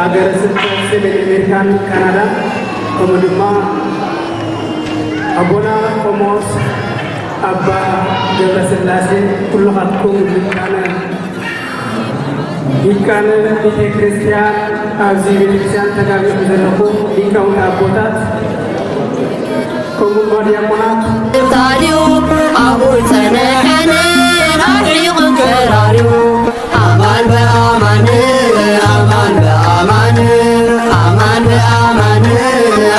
ሃገረ ስብከት ሰሜን ኣሜሪካን ካናዳን፣ ከምኡ ድማ ኣቦና ቆሞስ ኣባ ገብረስላሴ፣ ኩልኻትኩም ሊቃነ ሊቃነ ቤተ ክርስቲያን፣ ኣብዚ ቤተ ክርስቲያን ተጋቢኹም ዘለኹም ሊቃውንቲ ኣቦታት፣ ከምኡ ድማ ዲያቆናት። ታዲዩ ኣብኡ ጸነሐን ኣድዒቑ ከራርዩ። ኣማን በኣማን፣ ኣማን በኣማን፣ ኣማን በኣማን፣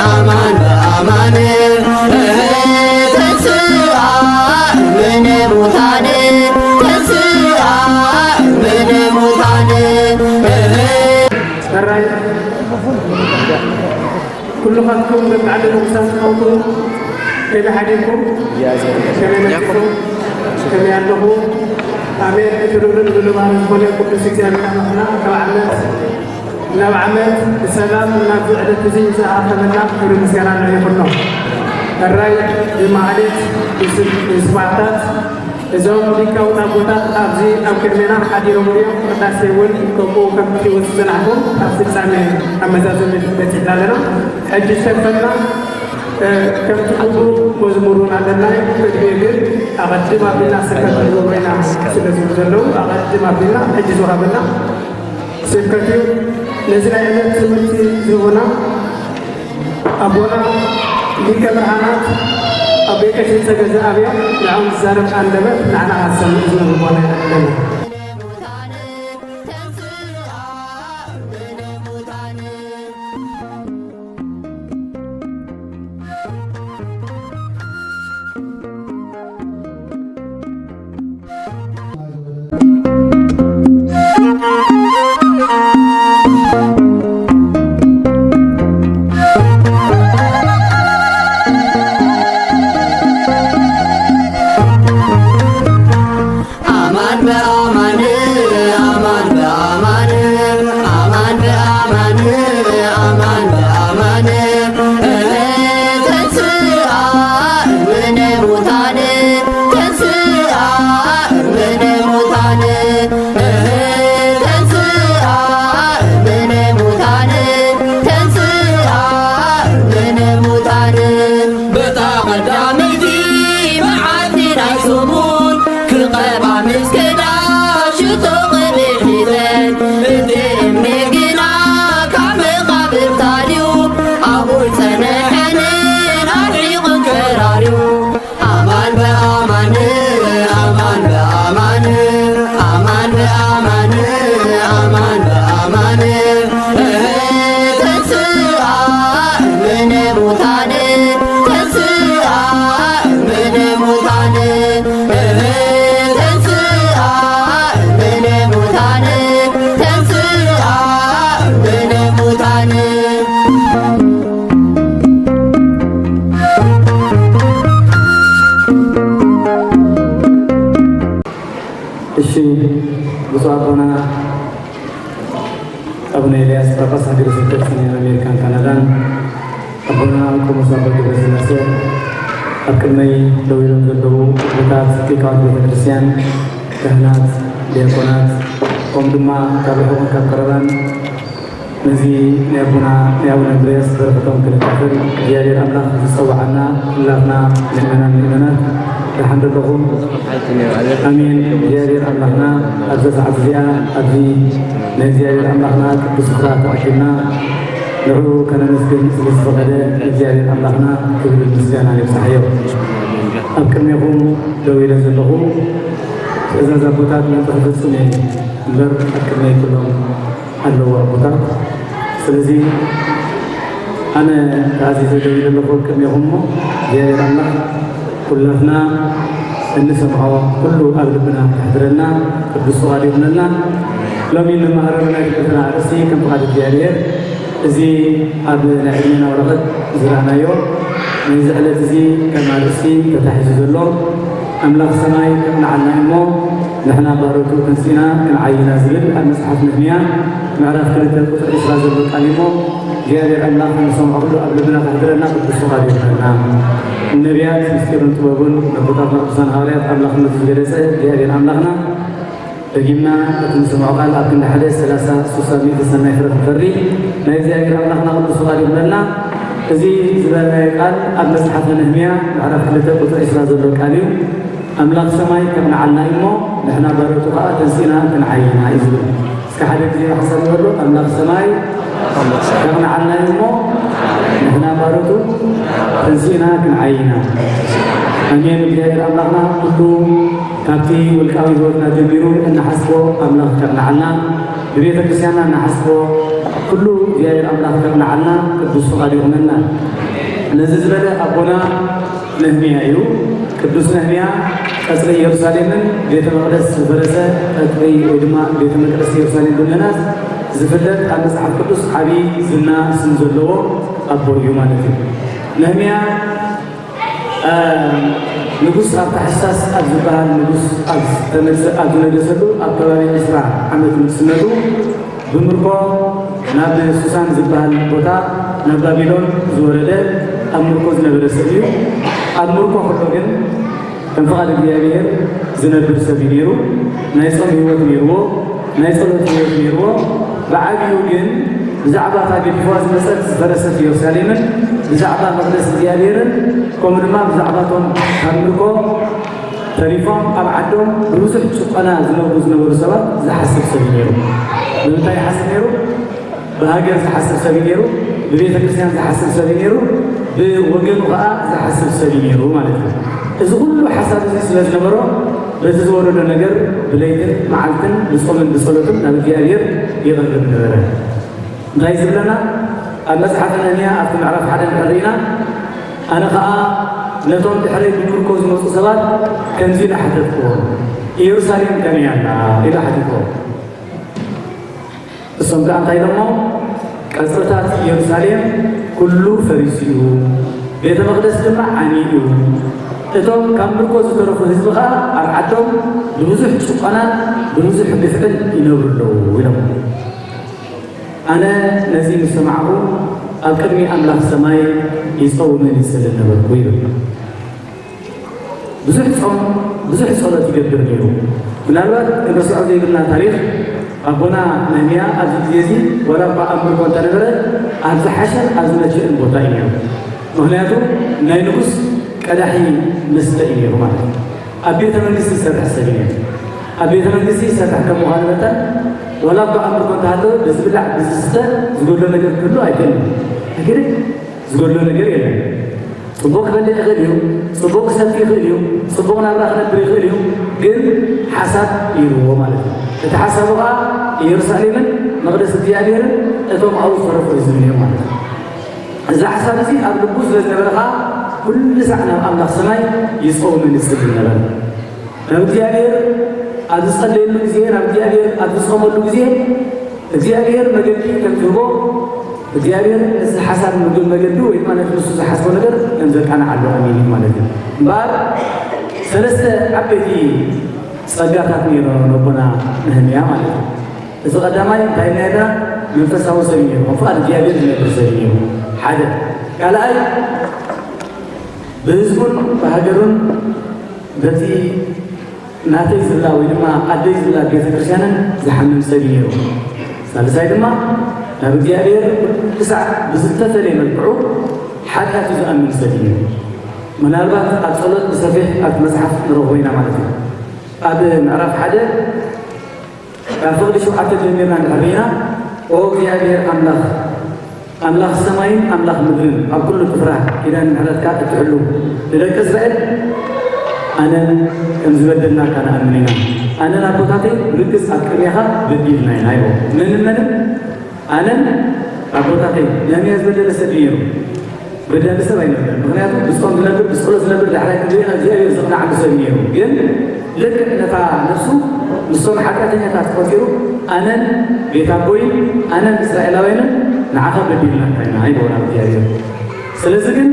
ኣማን በኣማን። እህ፣ ተንስኣ እምነ ሙታን፣ ተንስኣ እምነ ሙታን። እህ። ሕራይ ኩልኻትኩም ደቂ ዓዲ ቅዱሳን ትፈቱ ከመይ ሓዲርኩም? ከመይ መጺኹም? ከመይ ኣለኹ? ኣሜን። እቲ ልዑልን ልዑል ባህሪ ዝኾነ ቅዱስ እግዚኣብሔር ኣምላኽና ካብ ዓመት ናብ ዓመት ብሰላም ናብዚ ዕለት እዚ ዝኣኸበና ክብሪ ምስጋና ንዕኡ ይኹኖ። ሕራይ ብማህሌት ብስብ-፣ ብስብዓታት እዞም ሊቃውንት ኣቦታት ኣብዚ ኣብ ቅድሜና ሓዲሮም እዮም። ቅዳሴ እውን ከምኡ ከምቲ ወስ ዝጸናሕኩም ኣብ ፍጻሜ ኣመዛዘሚ በጺሕና ኣለና። ሕጂ ዝተርፈና፣ እ፣ ከምቲ ኩሉ መዝሙር እውን ኣለና እዩ። ቅድሚኡ ግን ኣቐድም ኣቢልና ስብከት ንገብሮ ኢና ስለ ዝብሉ ዘለዉ፣ ኣቐድም ኣቢልና ሕጂ ዝወሃበና ስብከት እዩ። ነዚ ናይ ዕለት ትምህርቲ ዝህቡና ኣቦና ሊቀ ብርሃናት ኣቦይ ቀሺ ጸገ ዝኣብዮም ንዕኦም ዝዛረብ ኣንደበት ንዓና ኣሰምዕ ዝብል ልቦና ኢና ዘለና። ኣማን በኣማን፣ ኣማን በኣማን፣ ኣማን በኣማን፣ ኣማን በኣማን። እህ፣ ተንስኣ እምነ ሙታን፣ ተንስኣ እምነ ሙታን። እህ፣ ተንስኣ እምነ ሙታን፣ ተንስኣ እምነ ሙታን። በታ ቀዳመይቲ መዓልቲ ናይ ሰሙን ክቐባ ምስ ከዳ ሽቶ ቅብእ ሒዘን፣ እቲ እምኒ ግና ካብ መቓብር ታልዩ ኣብኡ ጸንሐን ኣርሒቑን ከራርዩ። ኣማን በኣማን፣ ኣማን በኣማን፣ ኣማን በኣማን፣ ኣማን በኣማን። እህ፣ ተንስኣ እምነ ሙታን፣ ተንስኣ እምነ ሙታን። እህ፣ ተንስኣ እምነ ሙታን፣ ተንስኣ እምነ ሙታን። እሺ፣ ብፁዕ ኣቦና ኣቡነ ኤልያስ ጳጳስ ሃገረ ስብከት ሰሜን ኣሜሪካን ካናዳን፣ ኣቦና ቆሞስ ኣባ ገብረስላሴ፣ ኣብ ቅድመይ ደው ኢሎም ዘለዉ ኣቦታት ሊቃውንት ቤተ ክርስቲያን፣ ካህናት፣ ዲያቆናት፣ ከምኡ ድማ ካብ ርሑቕን ካብ ቀረባን ነዚ ናይ ኣቦና ናይ ኣቡነ እንድርያስ በረኸቶም ክንካፈል እግዚኣብሔር ኣምላኽ ዝጸውዓና ኩላትና ምእመናን ምእመናት ደሓን ዶ ኣለኹም? ኣሜን። እግዚኣብሔር ኣምላኽና ኣብዛ ሰዓት እዚኣ ኣብዚ ናይ እግዚኣብሔር ኣምላኽና ቅዱስ ስፍራ ተኣኪብና ንዕኡ ከነመስግን ስለ ዝፈቐደ እግዚኣብሔር ኣምላኽና ክብርን ምስጋናን ይብጽሓዮ። ኣብ ቅድሜኹም ደው ኢለ ዘለኹ ትእዛዝ ኣቦታት ምእንቲ ክፍጽም እየ እምበር ኣብ ቅድመይ ኩሎም ኣለዉ ኣቦታት። ስለዚ ኣነ ተኣዚዘ ደው ኢለ ኣለኹ ቅድሜኹም እሞ እግዚኣብሔር ኣምላኽ ኩላትና እንሰምዖ ኩሉ ኣብ ልብና ከሕድረልና ቅዱስ ፍቓዱ ይኹነልና። ሎሚ እንመሃረሉ ናይ ትምህርትና ኣርእስቲ ከም ፍቓድ እግዚኣብሔር እዚ ኣብ ናይ ዕድሜና ወረቐት ዝረኣናዮ ናይዚ ዕለት እዚ ከም ኣርእስቲ ተታሒዙ ዘሎ ኣምላኽ ሰማይ ከቕንዓልና እሞ ንሕና ባሮቱ ተንሲእና ክንዓይና ዝብል ኣብ መጽሓፍ ነህምያ ምዕራፍ ክልተ ቁጽሪ ዕስራ ዘሎ ቃል እሞ እግዚኣብሔር ኣምላኽ ንሰምዖ ኩሉ ኣብ ልብና ከሕድረና ቅዱስ ፍቓዱ ይኹነልና። ንነቢያት ምስጢሩን ጥበቡን ነቦታትና ቅዱሳን ሃዋርያት ኣምላኽነቱ ዝገለጸ እግዚኣብሔር ኣምላኽና ደጊምና እቲ ንሰምዖ ቃል ኣብ ክንዲ ሓደ ሰላሳ ስሳ ሚእቲ ሰናይ ፍረ ክንፈሪ ናይ እግዚኣብሔር ኣምላኽና ቅዱስ ፍቓድ ይኹነልና። እዚ ዝበልናዮ ቃል ኣብ መጽሓፈ ነህምያ ምዕራፍ ክልተ ቁጽሪ ዕስራ ዘሎ ቃል እዩ። ኣምላኽ ሰማይ ከቕንዓልና እዩ እሞ ንሕና ባሮቱ ኸኣ ተንሲእና ክንዓይና እዩ ዝብል። እስከ ሓደ ግዜ ብሓሳብ ንበሎ። ኣምላኽ ሰማይ ከቕንዓልና እዩ እሞ ንሕና ባሮቱ ተንሲእና ክንዓይና። ኣሜን። እግዚኣብሔር ኣምላኽና ኩሉ ካብቲ ውልቃዊ ህይወትና ጀሚሩ እንሓስቦ ኣምላኽ ከቕንዓልና፣ ብቤተ ክርስቲያንና እንሓስቦ ኩሉ እግዚኣብሔር ኣምላኽ ከቕንዓልና ቅዱስ ፍቓድ ይኹነልና። ነዚ ዝበለ ኣቦና ነህምያ እዩ። ቅዱስ ነህምያ ቀጽሪ ኢየሩሳሌምን ቤተ መቕደስ ዝፈረሰ ቀጽሪ ወይ ድማ ቤተ መቅደስ ኢየሩሳሌም ብምህናጽ ዝፍለጥ ኣብ መጽሓፍ ቅዱስ ዓቢ ዝና ስም ዘለዎ ኣቦ እዩ ማለት እዩ። ነህምያ እ፣ ንጉስ ኣብ ታሕሳስ ኣብ ዝበሃል ንጉስ ኣብ ዝተመልሰ-፣ ኣብ ዝነገሰሉ ኣብ ከባቢ ዕስራ ዓመት ንግስነቱ ብምርኮ ናብ ሱሳን ዝበሃል ቦታ ናብ ባቢሎን ዝወረደ ኣብ ምርኮ ዝነበረ ሰብ እዩ። ኣብ ምርኮ ከሎ ግን ከም ፍቓድ እግዚኣብሔር ዝነብር ሰብ እዩ ነይሩ። ናይ ጾም ህይወት ነይርዎ፣ ናይ ጸሎት ህይወት ነይርዎ። ብዓቢኡ ግን ብዛዕባ እታ ገዲፍዋ ዝመጸት ዝፈረሰት ኢየሩሳሌምን ብዛዕባ መቕደስ እግዚኣብሔርን ከምኡ ድማ ብዛዕባ እቶም ካብ ምርኮ ተሪፎም ኣብ ዓዶም ብብዙሕ ጭቆና ዝነብሩ ዝነበሩ ሰባት ዝሓስብ ሰብ እዩ ነይሩ። ብምንታይ ይሓስብ ነይሩ? ብሃገር ዝሓስብ ሰብ እዩ ነይሩ፣ ብቤተ ክርስቲያን ዝሓስብ ሰብ እዩ ነይሩ፣ ብወገኑ ኸዓ ዝሓስብ ሰብ እዩ ነይሩ ማለት እዩ። እዚ ኩሉ ሓሳብ እዚ ስለ ዝነበሮ በዚ ዝወረዶ ነገር ብለይትን መዓልትን ብጾምን ብጸሎትን ናብ እግዚኣብሔር ይቐርብ ነበረ። እንታይ ዝብለና? ኣብ መጽሓፈ ነህምያ ኣብቲ ምዕራፍ ሓደ እንድሕር ርኢና፣ ኣነ ኸዓ ነቶም ድሕረይ ብምርኮ ዝመጹ ሰባት ከምዚ ኢለ ሓተትክዎም፣ ኢየሩሳሌም ከመይ ኣላ? ኢለ ሓቲትዎም። እሶም ከኣ እንታይ ኢሎሞ? ቀጽርታት ኢየሩሳሌም ኩሉ ፈሪሱ እዩ፣ ቤተ መቕደስ ድማ ዓንዩ እዩ። እቶም ካብ ምርኮ ዝተረፉ ህዝቢ ኸኣ ኣብ ዓዶም ብብዙሕ ጭቆናን ብብዙሕ ግፍዕን ይነብሩ ኣለዉ ኢሎም። ኣነ ነዚ ምስ ሰማዕኹ ኣብ ቅድሚ ኣምላኽ ሰማይ ይጸውምን ይጽልን ነበርኩ ይብል። ብዙሕ ጾም፣ ብዙሕ ጸሎት ይገብር ነይሩ። ምናልባት ክንርስዖ ዘይብልና ታሪኽ ኣቦና ነህምያ ኣብዚ ግዜ እዚ ዋላ እኳ ኣብ ምርኮ እንተነበረ ኣብ ዝሓሸን ኣብ ዝመቸእን ቦታ እዩ ነይሩ። ምኽንያቱ ናይ ንጉስ ቀዳሒ መስተ እዩ ነይሩ ማለት እዩ። ኣብ ቤተ መንግስቲ ዝሰርሕ ሰብ እዩ ነይሩ። ኣብ ቤተ መንግስቲ ዝሰርሕ ከም ምዃኑ መጠን ዋላ እኳ ኣብ ምርኮ እንተሃለወ ብዝብላዕ ብዝስተ ዝጎድሎ ነገር ክህሉ ኣይክእልን። ኣይክእልን። ዝጎድሎ ነገር የለን። ጽቡቕ ክበልዕ ይኽእል እዩ፣ ጽቡቕ ክሰቲ ይኽእል እዩ፣ ጽቡቕ ናብራ ክነብር ይኽእል እዩ። ግን ሓሳብ ይህልዎ ማለት እዩ። እቲ ሓሳቡ ኸዓ ኢየሩሳሌምን መቕደስ እግዚኣብሔርን እቶም ኣብኡ ዝተረፉ ህዝብን እዮም ማለት እዩ። እዚ ሓሳብ እዚ ኣብ ልቡ ስለ ዝነበረ ኸዓ ኩሉ ሳዕ ናብ ኣምላኽ ሰማይ ይጸውምን ይጽልን ነበረ። ናብ እግዚኣብሔር ኣብ ዝጸለየሉ ግዜ፣ ናብ እግዚኣብሔር ኣብ ዝጾመሉ ግዜ እግዚኣብሔር መገዲ ከም ዝህቦ፣ እግዚኣብሔር ነዚ ሓሳብ ምግብ መገዲ ወይ ድማ ነቲ ንሱ ዝሓስቦ ነገር ከም ዘቃንዓሉ ኣሚኑ ማለት እዩ። እምበኣር ሰለስተ ዓበይቲ ጸጋታት ነይሮ ነቦና ነህምያ ማለት እዩ። እዚ ቀዳማይ እንታይ ኢልና መንፈሳዊ ሰብ እዩ ነይሩ፣ ከም ፍቓድ እግዚኣብሔር ዝነብር ሰብ እዩ ነይሩ። ሓደ። ካልኣይ ብህዝቡን ብሃገሩን በቲ ናተይ ዝብላ ወይ ድማ ኣደይ ዝብላ ቤተ ክርስቲያንን ዝሓምም ሰብ እዩ ነይሩ። ሳልሳይ ድማ ናብ እግዚኣብሔር ክሳዕ ብዝተፈለየ መልክዑ ሓጢኣቱ ዝኣምን ሰብ እዩ ነይሩ። ምናልባት ኣብ ጸሎት ብሰፊሕ ኣብቲ መጽሓፍ ንረኽቦ ኢና ማለት እዩ። ኣብ ምዕራፍ ሓደ ካብ ፍቕዲ ሸውዓተ ጀሚርና እንድሕር ርኢና፣ ኦ እግዚኣብሔር ኣምላኽ፣ ኣምላኽ ሰማይን ኣምላኽ ምድርን፣ ኣብ ኩሉ ትፍራህ፣ ኪዳን ምሕረትካ እትሕሉ፣ ንደቂ እስራኤል ኣነን ከም ዝበደልናካ ንኣምን ኢና። ኣነን ኣቦታተይ ብርግጽ ኣብ ቅድሜኻ በዲልና ኢና ይብሎ። ምንም ምንም ኣነን ኣቦታተይ ነህምያ ዝበደለ ሰብ እዩ ነይሩ። በዳሊ ሰብ ኣይነበረን። ምኽንያቱ ብጾም ዝነብር፣ ብጸሎት ዝነብር፣ ዳሕራይ ክብልና እግዚኣብሔር ዘቕንዓሉ ሰብ እዩ ነይሩ። ግን ልክዕ ነታ ነፍሱ ምስቶም ሓጢኣተኛታት ቆጺሩ፣ ኣነን ቤት ኣቦይን ኣነን እስራኤላውያንን ንዓኻ በዲልናካ ኢና ይብሎ ናብ እግዚኣብሔር። ስለዚ ግን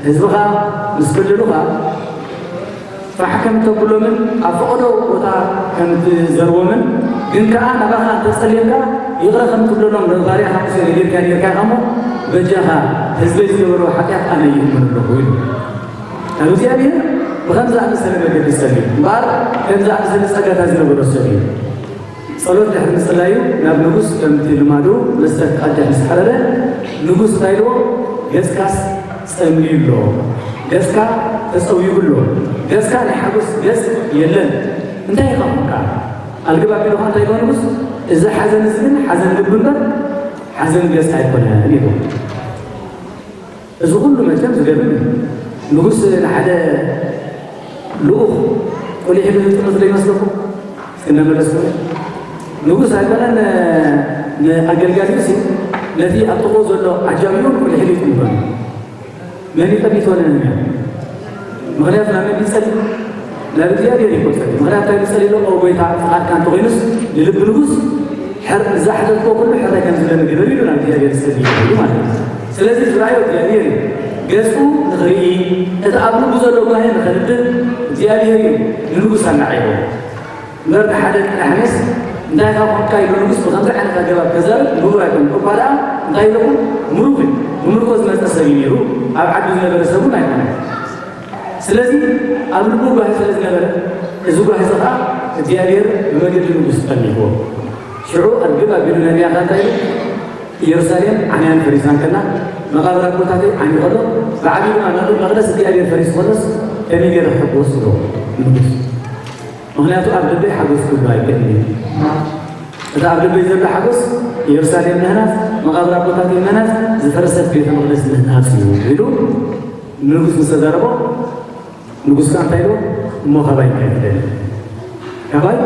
ህዝብኻ ምስ በደሉኻ ፋሕ ከም ተብሎምን ኣብ ፈቐዶ ቦታ ከም ትዘርዎምን፣ ግን ከኣ ናባኻ እንተጸልዮም ከኣ ይቕረ ከም ትብለሎም ንባርያኻ ሙሴ ነጊርካ ነይርካ ኢኻ እሞ፣ በጃኻ ህዝበይ ዝገበርዎ ሓጢኣት ኣነ ይእመን ኣለኹ ኢሉ። ናብ እግዚኣብሔር ብኸም ዝኣመሰለ መገዲ ዝጸልዩ እምበኣር፣ ከም ዝኣመሰለ ጸጋታት ዝነበሮ ሰብ እዩ። ጸሎት ድሕሪ ምጽላዩ ናብ ንጉስ ከምቲ ልማዱ መስተ ክቐድሕ ምስ ቀረበ፣ ንጉስ እንታይ ኢልዎ? "ገጽካስ ጸምልዩ ኣሎ፣ ገጽካ ተጸዊጉ ኣሎ፣ ገጽካ ናይ ሓጎስ ገጽ የለን። እንታይ ኢኻ ኾንካ?" ኣልግብ ኣቢሉኻ እንታይ ኢልዎ ንጉስ? "እዚ ሓዘን እዚ ግን ሓዘን ልቢ እምበር ሓዘን ገጽ ኣይኮነን" ኢልዎ። እዚ ኩሉ መቸም ዝገርም እዩ። ንጉስ ንሓደ ልኡኽ ቁሊሕ ኢሉ ዝጥምት ዶ ይመስለኩም? እስኪ እናመለስኩም። ንጉስ ኣይኮነን ንኣገልጋሊኡ ሲ፣ ነቲ ኣብ ጥቕኡ ዘሎ ዓጃቢኡ ቁሊሕ ኢሉ ይጥምቶ። መን ይጠምቶ? ነህምያ። ምኽንያቱ ናብ መን ይጸሊ? ናብ እግዚኣብሔር እዩ ዝጸሊ። ምኽንያቱ እንታይ ይጸሊ ኣሎ? "ኦ ጎይታ፣ ፍቓድካ እንተኾይኑስ፣ ንልቢ ንጉስ ሕር-፣ ንዛሕተትኮ ኩሉ ሕራይ ከም ዝብለኒ ግበር" ኢሉ ናብ እግዚኣብሔር ዝጸሊ እዩ ማለት እዩ። ስለዚ ዝረኣዮ እግዚኣብሔር እዩ። ገጹ ንኽርኢ፣ እቲ ኣብ ልቡ ዘሎ ጓሂ ንኸንብብ እግዚኣብሔር እዩ ንንጉስ ኣናዒቦ። እምበር ንሓደ ቀዳሕሜስ እንታይ ካብ ኮንካ ኢሉ ንጉስ ብኸምዚ ዓይነት ኣገባብ ከዛርብ ንቡር ኣይኮነን። እኳ ደኣ እንታይ ኢለኩም? ምሩኽ እዩ። ብምርኮ ዝመጸ ሰብ እዩ ነይሩ። ኣብ ዓዱ ዝነበረ ሰብ እውን ኣይኮነን። ስለዚ ኣብ ልቡ ጓሂ ስለ ዝነበረ፣ እዚ ጓሂ እዚ ኸዓ እግዚኣብሔር ብመገዲ ንጉስ ጠሚትዎ። ሽዑ ኣርግብ ኣቢሉ ነቢያት እንታይ ኢሉ? "ኢየሩሳሌም ዓንያን ፈሪሳን ከላ፣ መቓብር ኣቦታተይ ዓንዩ ከሎ፣ ብዓብዩ ድማ መቕ-፣ መቕደስ እግዚኣብሔር ፈሪሱ ከሎስ፣ ከመይ ገይረ ክሕጎስ?" ኢሉ ንጉስ። ምኽንያቱ ኣብ ልበይ ሓጎስ ክህሉ ኣይክእልን እዩ። እቲ ኣብ ልበይ ዘሎ ሓጎስ ኢየሩሳሌም ምህናጽ፣ መቓብር ኣቦታተይ ምህናጽ፣ ዝፈረሰት ቤተ መቕደስ ምህናጽ እዩ ኢሉ ንጉስ ምስ ተዛረቦ፣ ንጉስ ከኣ እንታይ ኢልዎ? "እሞ ካባይ እንታይ ትደሊ? ካባይ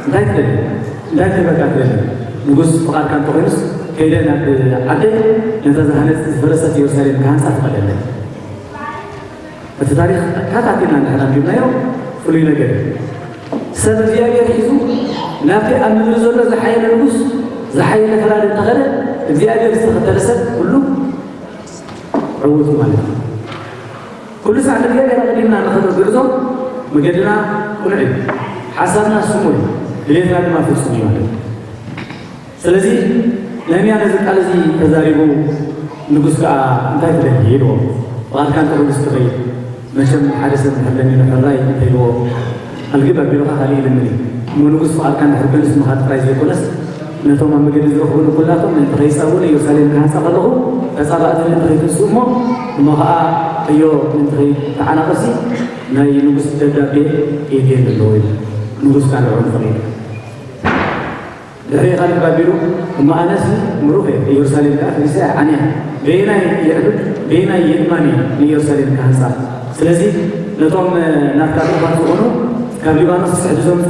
እንታይ ትደሊ? እንታይ ክህበካ ትደሊ?" ንጉስ፣ "ፍቓድካ እንተኾይኑስ ከይደ ናብ ዓደይ ነታ ዝሃነጽ ዝፈረሰት ኢየሩሳሌም ክሃንጻ ፍቐደለይ።" እቲ ታሪኽ ኣካታቲልና እንድሕር ኣንቢብናዮ ፍሉይ ነገር እዩ። ሰብ እግዚኣብሔር ሒዙ ናብቲ ኣብ ምድሪ ዘሎ ዝሓየለ ንጉስ ዝሓየለ ፈራዲ እንተኸደ እግዚኣብሔር ዝተኸተለ ሰብ ኩሉ ዕዉት እዩ ማለት እዩ። ኩሉ ሳዕ ንእግዚኣብሔር ኣቐዲምና ንኸዶ ጉዕዞ መገድና ቅኑዕ እዩ። ሓሳብና ስሙር እዩ። ድሌትና ድማ ፍጹም እዩ ማለት እዩ። ስለዚ ነህምያ ነዚ ቃል እዚ ተዛሪቡ ንጉስ ከኣ እንታይ ትደሊ ኢልዎ። ፍቓድካ እንተ ኩሉ እስኪ ኸይድ። መቸም ሓደ ሰብ እንድሕር ለሚኑ ሕራይ እንተ ኢልዎ ኣልግብ ኣቢሉኻ ካልእ ይልምን እዩ። እሞ ንጉስ ፍቓድካ እንድሕር ገሊጹ ምኻድ ጥራይ ዘይኮነስ ነቶም ኣብ መገዲ ዝረኽቡኒ ኩላቶም ምእንቲ ከይጻብኡኒ ኢየሩሳሌም ክሃንጻ ከለኹ ተጻባእቲ ምእንቲ ከይትንስኡ እሞ እሞ ኸኣ ዕዮ ምእንቲ ከይተዓናቐሲ ናይ ንጉስ ደብዳቤ የድልየኒ ኣለዎ ኢሉ ንጉስ ካልዕ ፈቒዱ። ድሕሪ ካልዕ ባቢሉ እሞ ኣነስ ምሩኽ እየ፣ ኢየሩሳሌም ከኣ ፈሪሳ እያ ዓንያ፣ በየናይ የዕብድ በየናይ የእማን እየ ንኢየሩሳሌም ክሃንጻ? ስለዚ ነቶም ናትካ ልኡኻት ዝኾኑ ካብ ሊባኖስ ስሕዲ ዘምጹ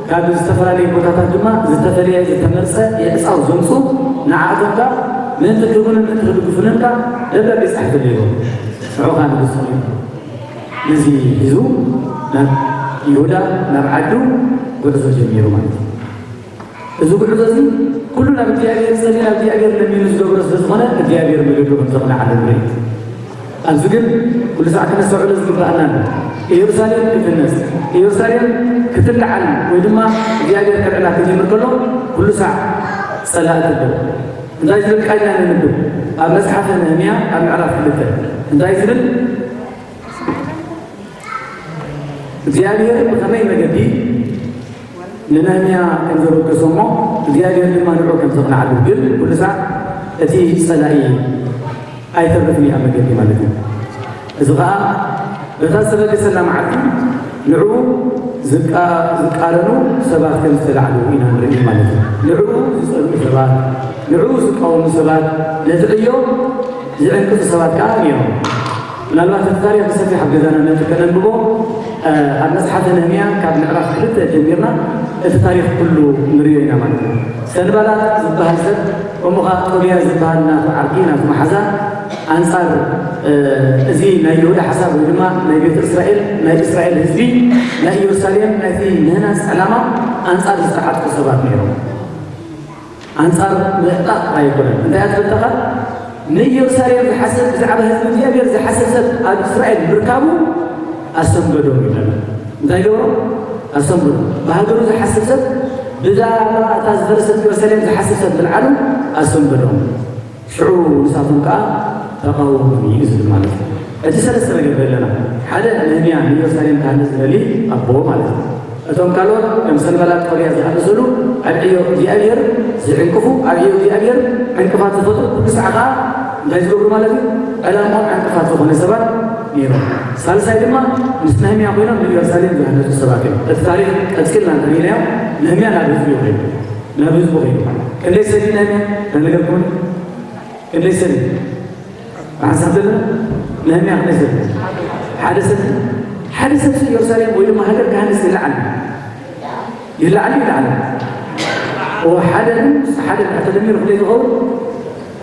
ካብ ዝተፈላለዩ ቦታታት ድማ ዝተፈለየ ዝተመርጸ የዕጻው ዘምጹ ንዓኣቶም ከኣ ምእንቲ ክህቡንን ምእንቲ ክድግፉንን ከኣ ደብዳቤ ጻሕፍለይ ኢልዎ። ሽዑ ከኣ ንጉስ ተቐይሩ ነዚ ሒዙ ናብ ይሁዳ ናብ ዓዱ ጉዕዞ ጀሚሩ ማለት እዩ። እዚ ጉዕዞ እዚ ኩሉ ናብ እግዚኣብሔር ዝጸሊ ናብ እግዚኣብሔር ለሚኑ ዝገብሮ ስለ ዝኾነ እግዚኣብሔር መገዱ ከም ዘቕንዓሉ ንርኢ። ኣብዚ ግን ኩሉ ሳዕ ክነስተውዕሎ ዝግባኣና ኣሎ። ኢየሩሳሌም ክትህነጽ ኢየሩሳሌም ክትለዓል ወይ ድማ እግዚኣብሔር ከልዕላ ክጅምር ከሎ ኩሉ ሳዕ ጸላእቲ ኣለዉ። እንታይ ዝብል ቃል ኢና ነንብብ? ኣብ መጽሓፈ ነህምያ ኣብ ምዕራፍ ክልተ እንታይ ዝብል እግዚኣብሔር ብኸመይ መገዲ ንነህምያ ከም ዘበገሶ እሞ እግዚኣብሔር ድማ ንዑ ከም ዘቕንዓሉ ግን ኩሉ ሳዕ እቲ ጸላኢ ኣይተርፍን እዩ ኣብ መገዲ ማለት እዩ። እዚ ኸኣ በታ ዝተበገሰላ መዓልቲ ንዕኡ ዝቃ- ዝቃረኑ ሰባት ከም ዝተላዕሉ ኢና ንርኢ ማለት እዩ። ንዕኡ ዝጸልኡ ሰባት፣ ንዕኡ ዝቃወሙ ሰባት ነቲ ዕዮ ዝዕንቅጹ ሰባት ከኣ ነይሮም። ምናልባት እቲ ታሪኽ ብሰፊሕ ኣብ ገዛና መጺ ከነንብቦ ኣብ መጽሓፈ ነህምያ ካብ ምዕራፍ ክልተ ጀሚርና እቲ ታሪኽ ኩሉ ንርእዮ ኢና ማለት እዩ። ሰንባላት ዝበሃል ሰብ ከምኡ ኸዓ ጦብያ ዝበሃል ናቱ ዓርኪ ናቱ መሓዛ ኣንጻር እዚ ናይ ይሁዳ ሓሳብ ወይ ድማ ናይ ቤተ እስራኤል ናይ እስራኤል ህዝቢ ናይ ኢየሩሳሌም ናይቲ ምህናጽ ዕላማ ኣንጻር ዝተዓጥቁ ሰባት ነይሮም። ኣንጻር ምዕጣቕ ኣይኮነን። እንታይ እያ ትብል እታ ቃል? ንኢየሩሳሌም ዝሓስብ ብዛዕባ ህዝቢ እግዚኣብሔር ዝሓስብ ሰብ ኣብ እስራኤል ምርካቡ ኣሰንበዶም ይብለና። እንታይ ገብሮ? ኣሰንበዶም። ብሃገሩ ዝሓስብ ሰብ ብዛዕባ እታ ዝፈረሰት ኢየሩሳሌም ዝሓስብ ሰብ ምልዓሉ ኣሰንበዶም። ሽዑ ንሳቶም ከኣ ተቓወሙኒ እዩ ዝብል ማለት እዩ። እቲ ሰለስተ ነገር ዘለና ሓደ ነህምያ ንኢየሩሳሌም ክሃንጽ ዝደሊ ኣቦ ማለት እዩ። እቶም ካልኦት ከም ሰንባላጥ ጦብያ ዝኣመሰሉ ኣብ ዕዮ እግዚኣብሔር ዝዕንቅፉ ኣብ ዕዮ እግዚኣብሔር ዕንቅፋት ዝፈጥሩ ኩሉ ሳዕ ከዓ እንታይ ዝገብሩ ማለት እዩ? ዕላምኦም ዕንቅፋት ዝኾነ ሰባት ነይሮም። ሳልሳይ ድማ ምስ ነህምያ ኮይኖም ንኢየሩሳሌም ዝሃነፁ ሰባት እዮም። እቲ ታሪክ ቀፂልና እንተሪኢናዮ ነህምያ ናብ ህዝቡ ይኸይዱ ናብ ህዝቡ ኸይዱ ክንደይ ሰብ እዩ ነህምያ? ዳነገርኩም ክንደይ ሰብ እዩ? ብሓንሳብ ዘለና ነህምያ ክንደይ ሰብ ሓደ ሰብ ሓደ ሰብ ኢየሩሳሌም ወይ ድማ ሃገር ክሃንስ ይለዓል ይለዓል ይለዓል ሓደ ሓደ ተደሚሩ ክንደይ ዝኸውን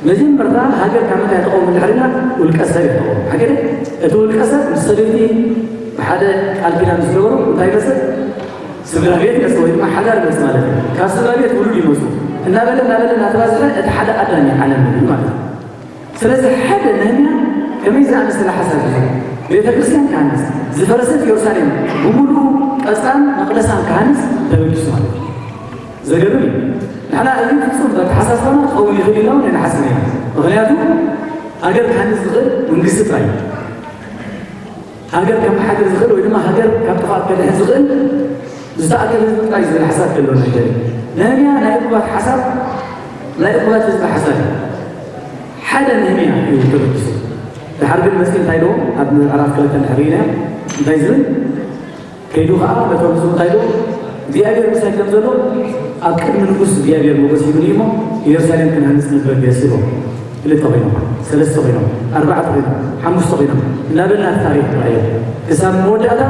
መጀመርታ ሃገር ካብ ምንታይ ትኸውን እንድሕር ኢልና ውልቀ ሰብ እያ ትኸውን ሓገደ እቲ ውልቀ ሰብ ምስ ሰበይቲ ብሓደ ቃል ኪዳን ምስ ገበሩ እንታይ ይመስል ስድራ ቤት መፅ ወይ ድማ ሓዳር መፅ ማለት እዩ ካብ ስድራ ቤት ውሉድ ይመፁ እናበለ እናበለ እናተባዝሐ እቲ ሓደ ኣዳም ዓለም ማለት እዩ ስለዚ ሓደ ነህምያ ከመይ ዝኣመሰለ ሓሳብ ሒዙ ቤተ ክርስቲያን ክሃንስ ዝፈረሰት ኢየሩሳሌም ብምሉኡ ቀፅራን መቕደሳን ክሃንስ ተበጊሱ ማለት እዩ። ዘገርም እዩ። ንሕና እዚ ፍፁም በተሓሳስባና ክኸውን ይኽእል ኢልና እውን ኣይንሓስብን ኢና። ምኽንያቱ ሃገር ክሃንስ ዝኽእል መንግስቲ ጥራይ እዩ። ሃገር ከመሓድር ዝኽእል ወይ ድማ ሃገር ካብ ጥፍኣት ከድሕን ዝኽእል ዝተኣከበ ህዝቢ ጥራይ ዝብል ሓሳብ ከለዎ ነገር እዩ። ነህምያ ናይ እኩባት ሓሳብ ናይ እኩባት ህዝቢ ሓሳብ እዩ። ሓደ ነህምያ እዩ ተበጊሱ። ድሓር ግን መፅኡ እንታይ ኢልዎ ኣብ ምዕራፍ ክልተ እንድሕር ርኢናዮ እንታይ ዝብል ከይዱ ከዓ ነቶም ህዝቡ እንታይ ኢልዎ እግዚኣብሔር ምሳይ ከም ዘሎ ኣብ ቅድሚ ንጉስ እግዚኣብሔር ሞገስ ሂቡኒ እሞ ኢየሩሳሌም ክንሃንፅ ንበገስ ኢልዎ። ክልተ ኮይኖም፣ ሰለስተ ኮይኖም፣ ኣርባዕተ ኮይኖም፣ ሓሙሽተ ኮይኖም እናበልና እቲ ታሪክ ንርኣዮ። ክሳብ መወዳእታ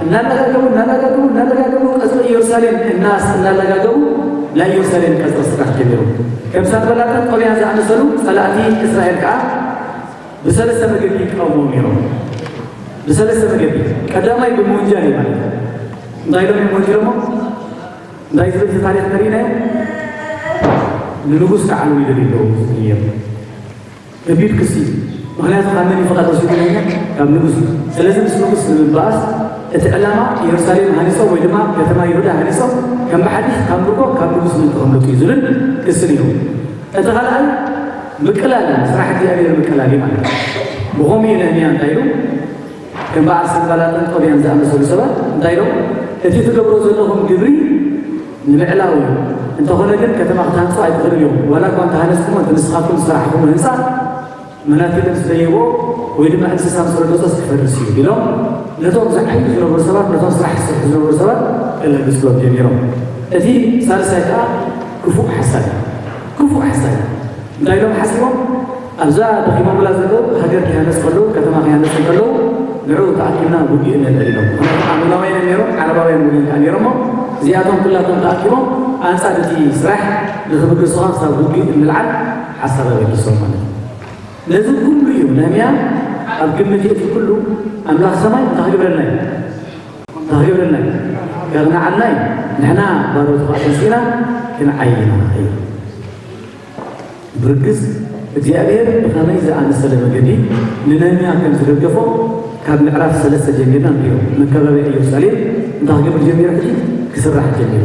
እናለጋገቡ እናለጋገቡ እናለጋገቡ ቀፅሪ ኢየሩሳሌም እናስ እናለጋገቡ ናይ ኢየሩሳሌም ቀፅሪ ስራሕ ጀሚሩ። ከም ሳንባላጥን ጦብያን ዝኣመሰሉ ፀላእቲ እስራኤል ከዓ ብሰለስተ መገዲ ይቃወሙ ነይሮም። ብሰለስተ መገዲ ቀዳማይ ብምውንጃል እዩ ማለት እንታይ ኢሎም እዮም ወንጅሎሞ? እንታይ ዝብል እዚ ታሪክ ተሪእናዮ? ንንጉስ ክዓልዉ ይደልዩ ኣለዉ ዝብል እዮም። ከቢድ ክሲ እዩ። ምክንያቱ ካብ መን እዩ ፍቓድ ወሲዱ ነኛ? ካብ ንጉስ እዩ። ስለዚ ምስ ንጉስ ንምባኣስ እቲ ዕላማ ኢየሩሳሌም ሃኒጾም ወይ ድማ ከተማ ይሁዳ ሃኒጾም ከም ብሓድሽ ካብ ምርኮ ካብ ንጉስ ምእንቲ ከምልጡ እዩ ዝብል ክሲ ነይሩ። እቲ ካልኣይ ምቅላል ስራሕ እግዚኣብሔር ምቅላል እዩ ማለት እዩ። ብኸምኡ እዩ ነህምያ እንታይ ኢሉ ከም በዓል ሰንባላጥን ጦብያን ዝኣመሰሉ ሰባት እንታይ ኢሎም እቲ ትገብሮ ዘለኹም ግብሪ ንምዕላው እዩ። እንተኾነ ግን ከተማ ክትሃንፁ ኣይትኽእሉን እዮም። ዋላ እኳ እንተሃነፅኩሞ እቲ ንስኻትኩም ዝሰራሕኹሞ ህንፃ መናፊት ምስ ደየቦ ወይ ድማ እንስሳ ምስ ረገፆስ ክፈርስ እዩ ኢሎም ነቶም ዝዓይዱ ዝነበሩ ሰባት ነቶም ስራሕ ዝሰርሑ ዝነበሩ ሰባት ከላግፅሎም ጀሚሮም። እቲ ሳልሳይ ከዓ ክፉእ ሓሳብ እዩ። ክፉእ ሓሳብ እዩ። እንታይ ኢሎም ሓሲቦም ኣብዛ ደኺሞምላ ዘለዉ ሃገር ክሃነፅ ከለዉ ከተማ ክሃነፅ ከለዉ ንዕኡ ተኣኪብና ውግእ ነልዕል ኢሎም። ምክንያቱ ኣሞናውያን እዮም ነይሮም፣ ዓረባውያን እውን ከዓ ነይሮሞ እዚኣቶም ኩላቶም ተኣኪቦም ኣንፃር እቲ ስራሕ ንክብግሱኻ ክሳብ ውግእ እንልዓል ሓሳብ ኣበጊሶም ማለት እዩ። ነዚ ኩሉ እዩ ነህምያ ኣብ ግምት የእቲ ኩሉ ኣምላኽ ሰማይ እንታይ ክግብረልና እዩ? እንታይ ክግብረልና እዩ? ከቕንዓልና እዩ። ንሕና ባሮቱ ከዓ ተንሲእና ክንዓይና እዩ። ብርግጽ እግዚኣብሔር ብኸመይ ዝኣመሰለ መገዲ ንነህምያ ከም ዝደገፎ ካብ ምዕራፍ ሰለስተ ጀሚርና ንሪኦ። መከባብያ ኢየሩሳሌም እንታይ ክገብር ጀሚሩ? ሕጂ ክስራሕ ጀሚሩ።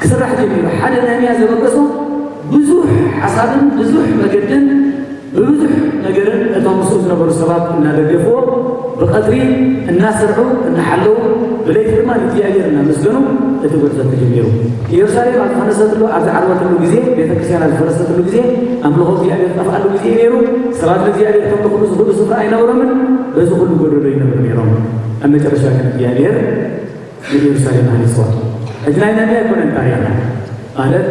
ክስራሕ ጀሚሩ። ሓደ ነህምያ ዘበገሶ ብዙሕ ሓሳብን ብዙሕ መገድን ብብዙሕ ነገርን እቶም ምስኡ ዝነበሩ ሰባት እናደገፍዎ ብቐትሪ እናሰርሑ እናሓለዉ ብለይቲ ድማ ንእግዚኣብሔር እናመስገኑ እቲ ጉዕዞ ተጀሚሩ። ኢየሩሳሌም ኣብ ዝፈረሰትሉ ኣብ ዝዓርበትሉ ግዜ ቤተ ክርስቲያን ኣብ ዝፈረሰትሉ ግዜ ኣምልኾ እግዚኣብሔር ዝጠፍኣሉ ግዜ እዩ ነይሩ። ሰባት ንእግዚኣብሔር ከምልኹሉ ዝኽእሉ ስፍራ ኣይነበሮምን። በዚ ኩሉ ጎደሎ ይነብሩ ነይሮም። ኣብ መጨረሻ ግን እግዚኣብሔር ንኢየሩሳሌም ሃኒፅዋ። ሕጂ ናይ ነቢይ ኣይኮነን ታሪኽና ማለት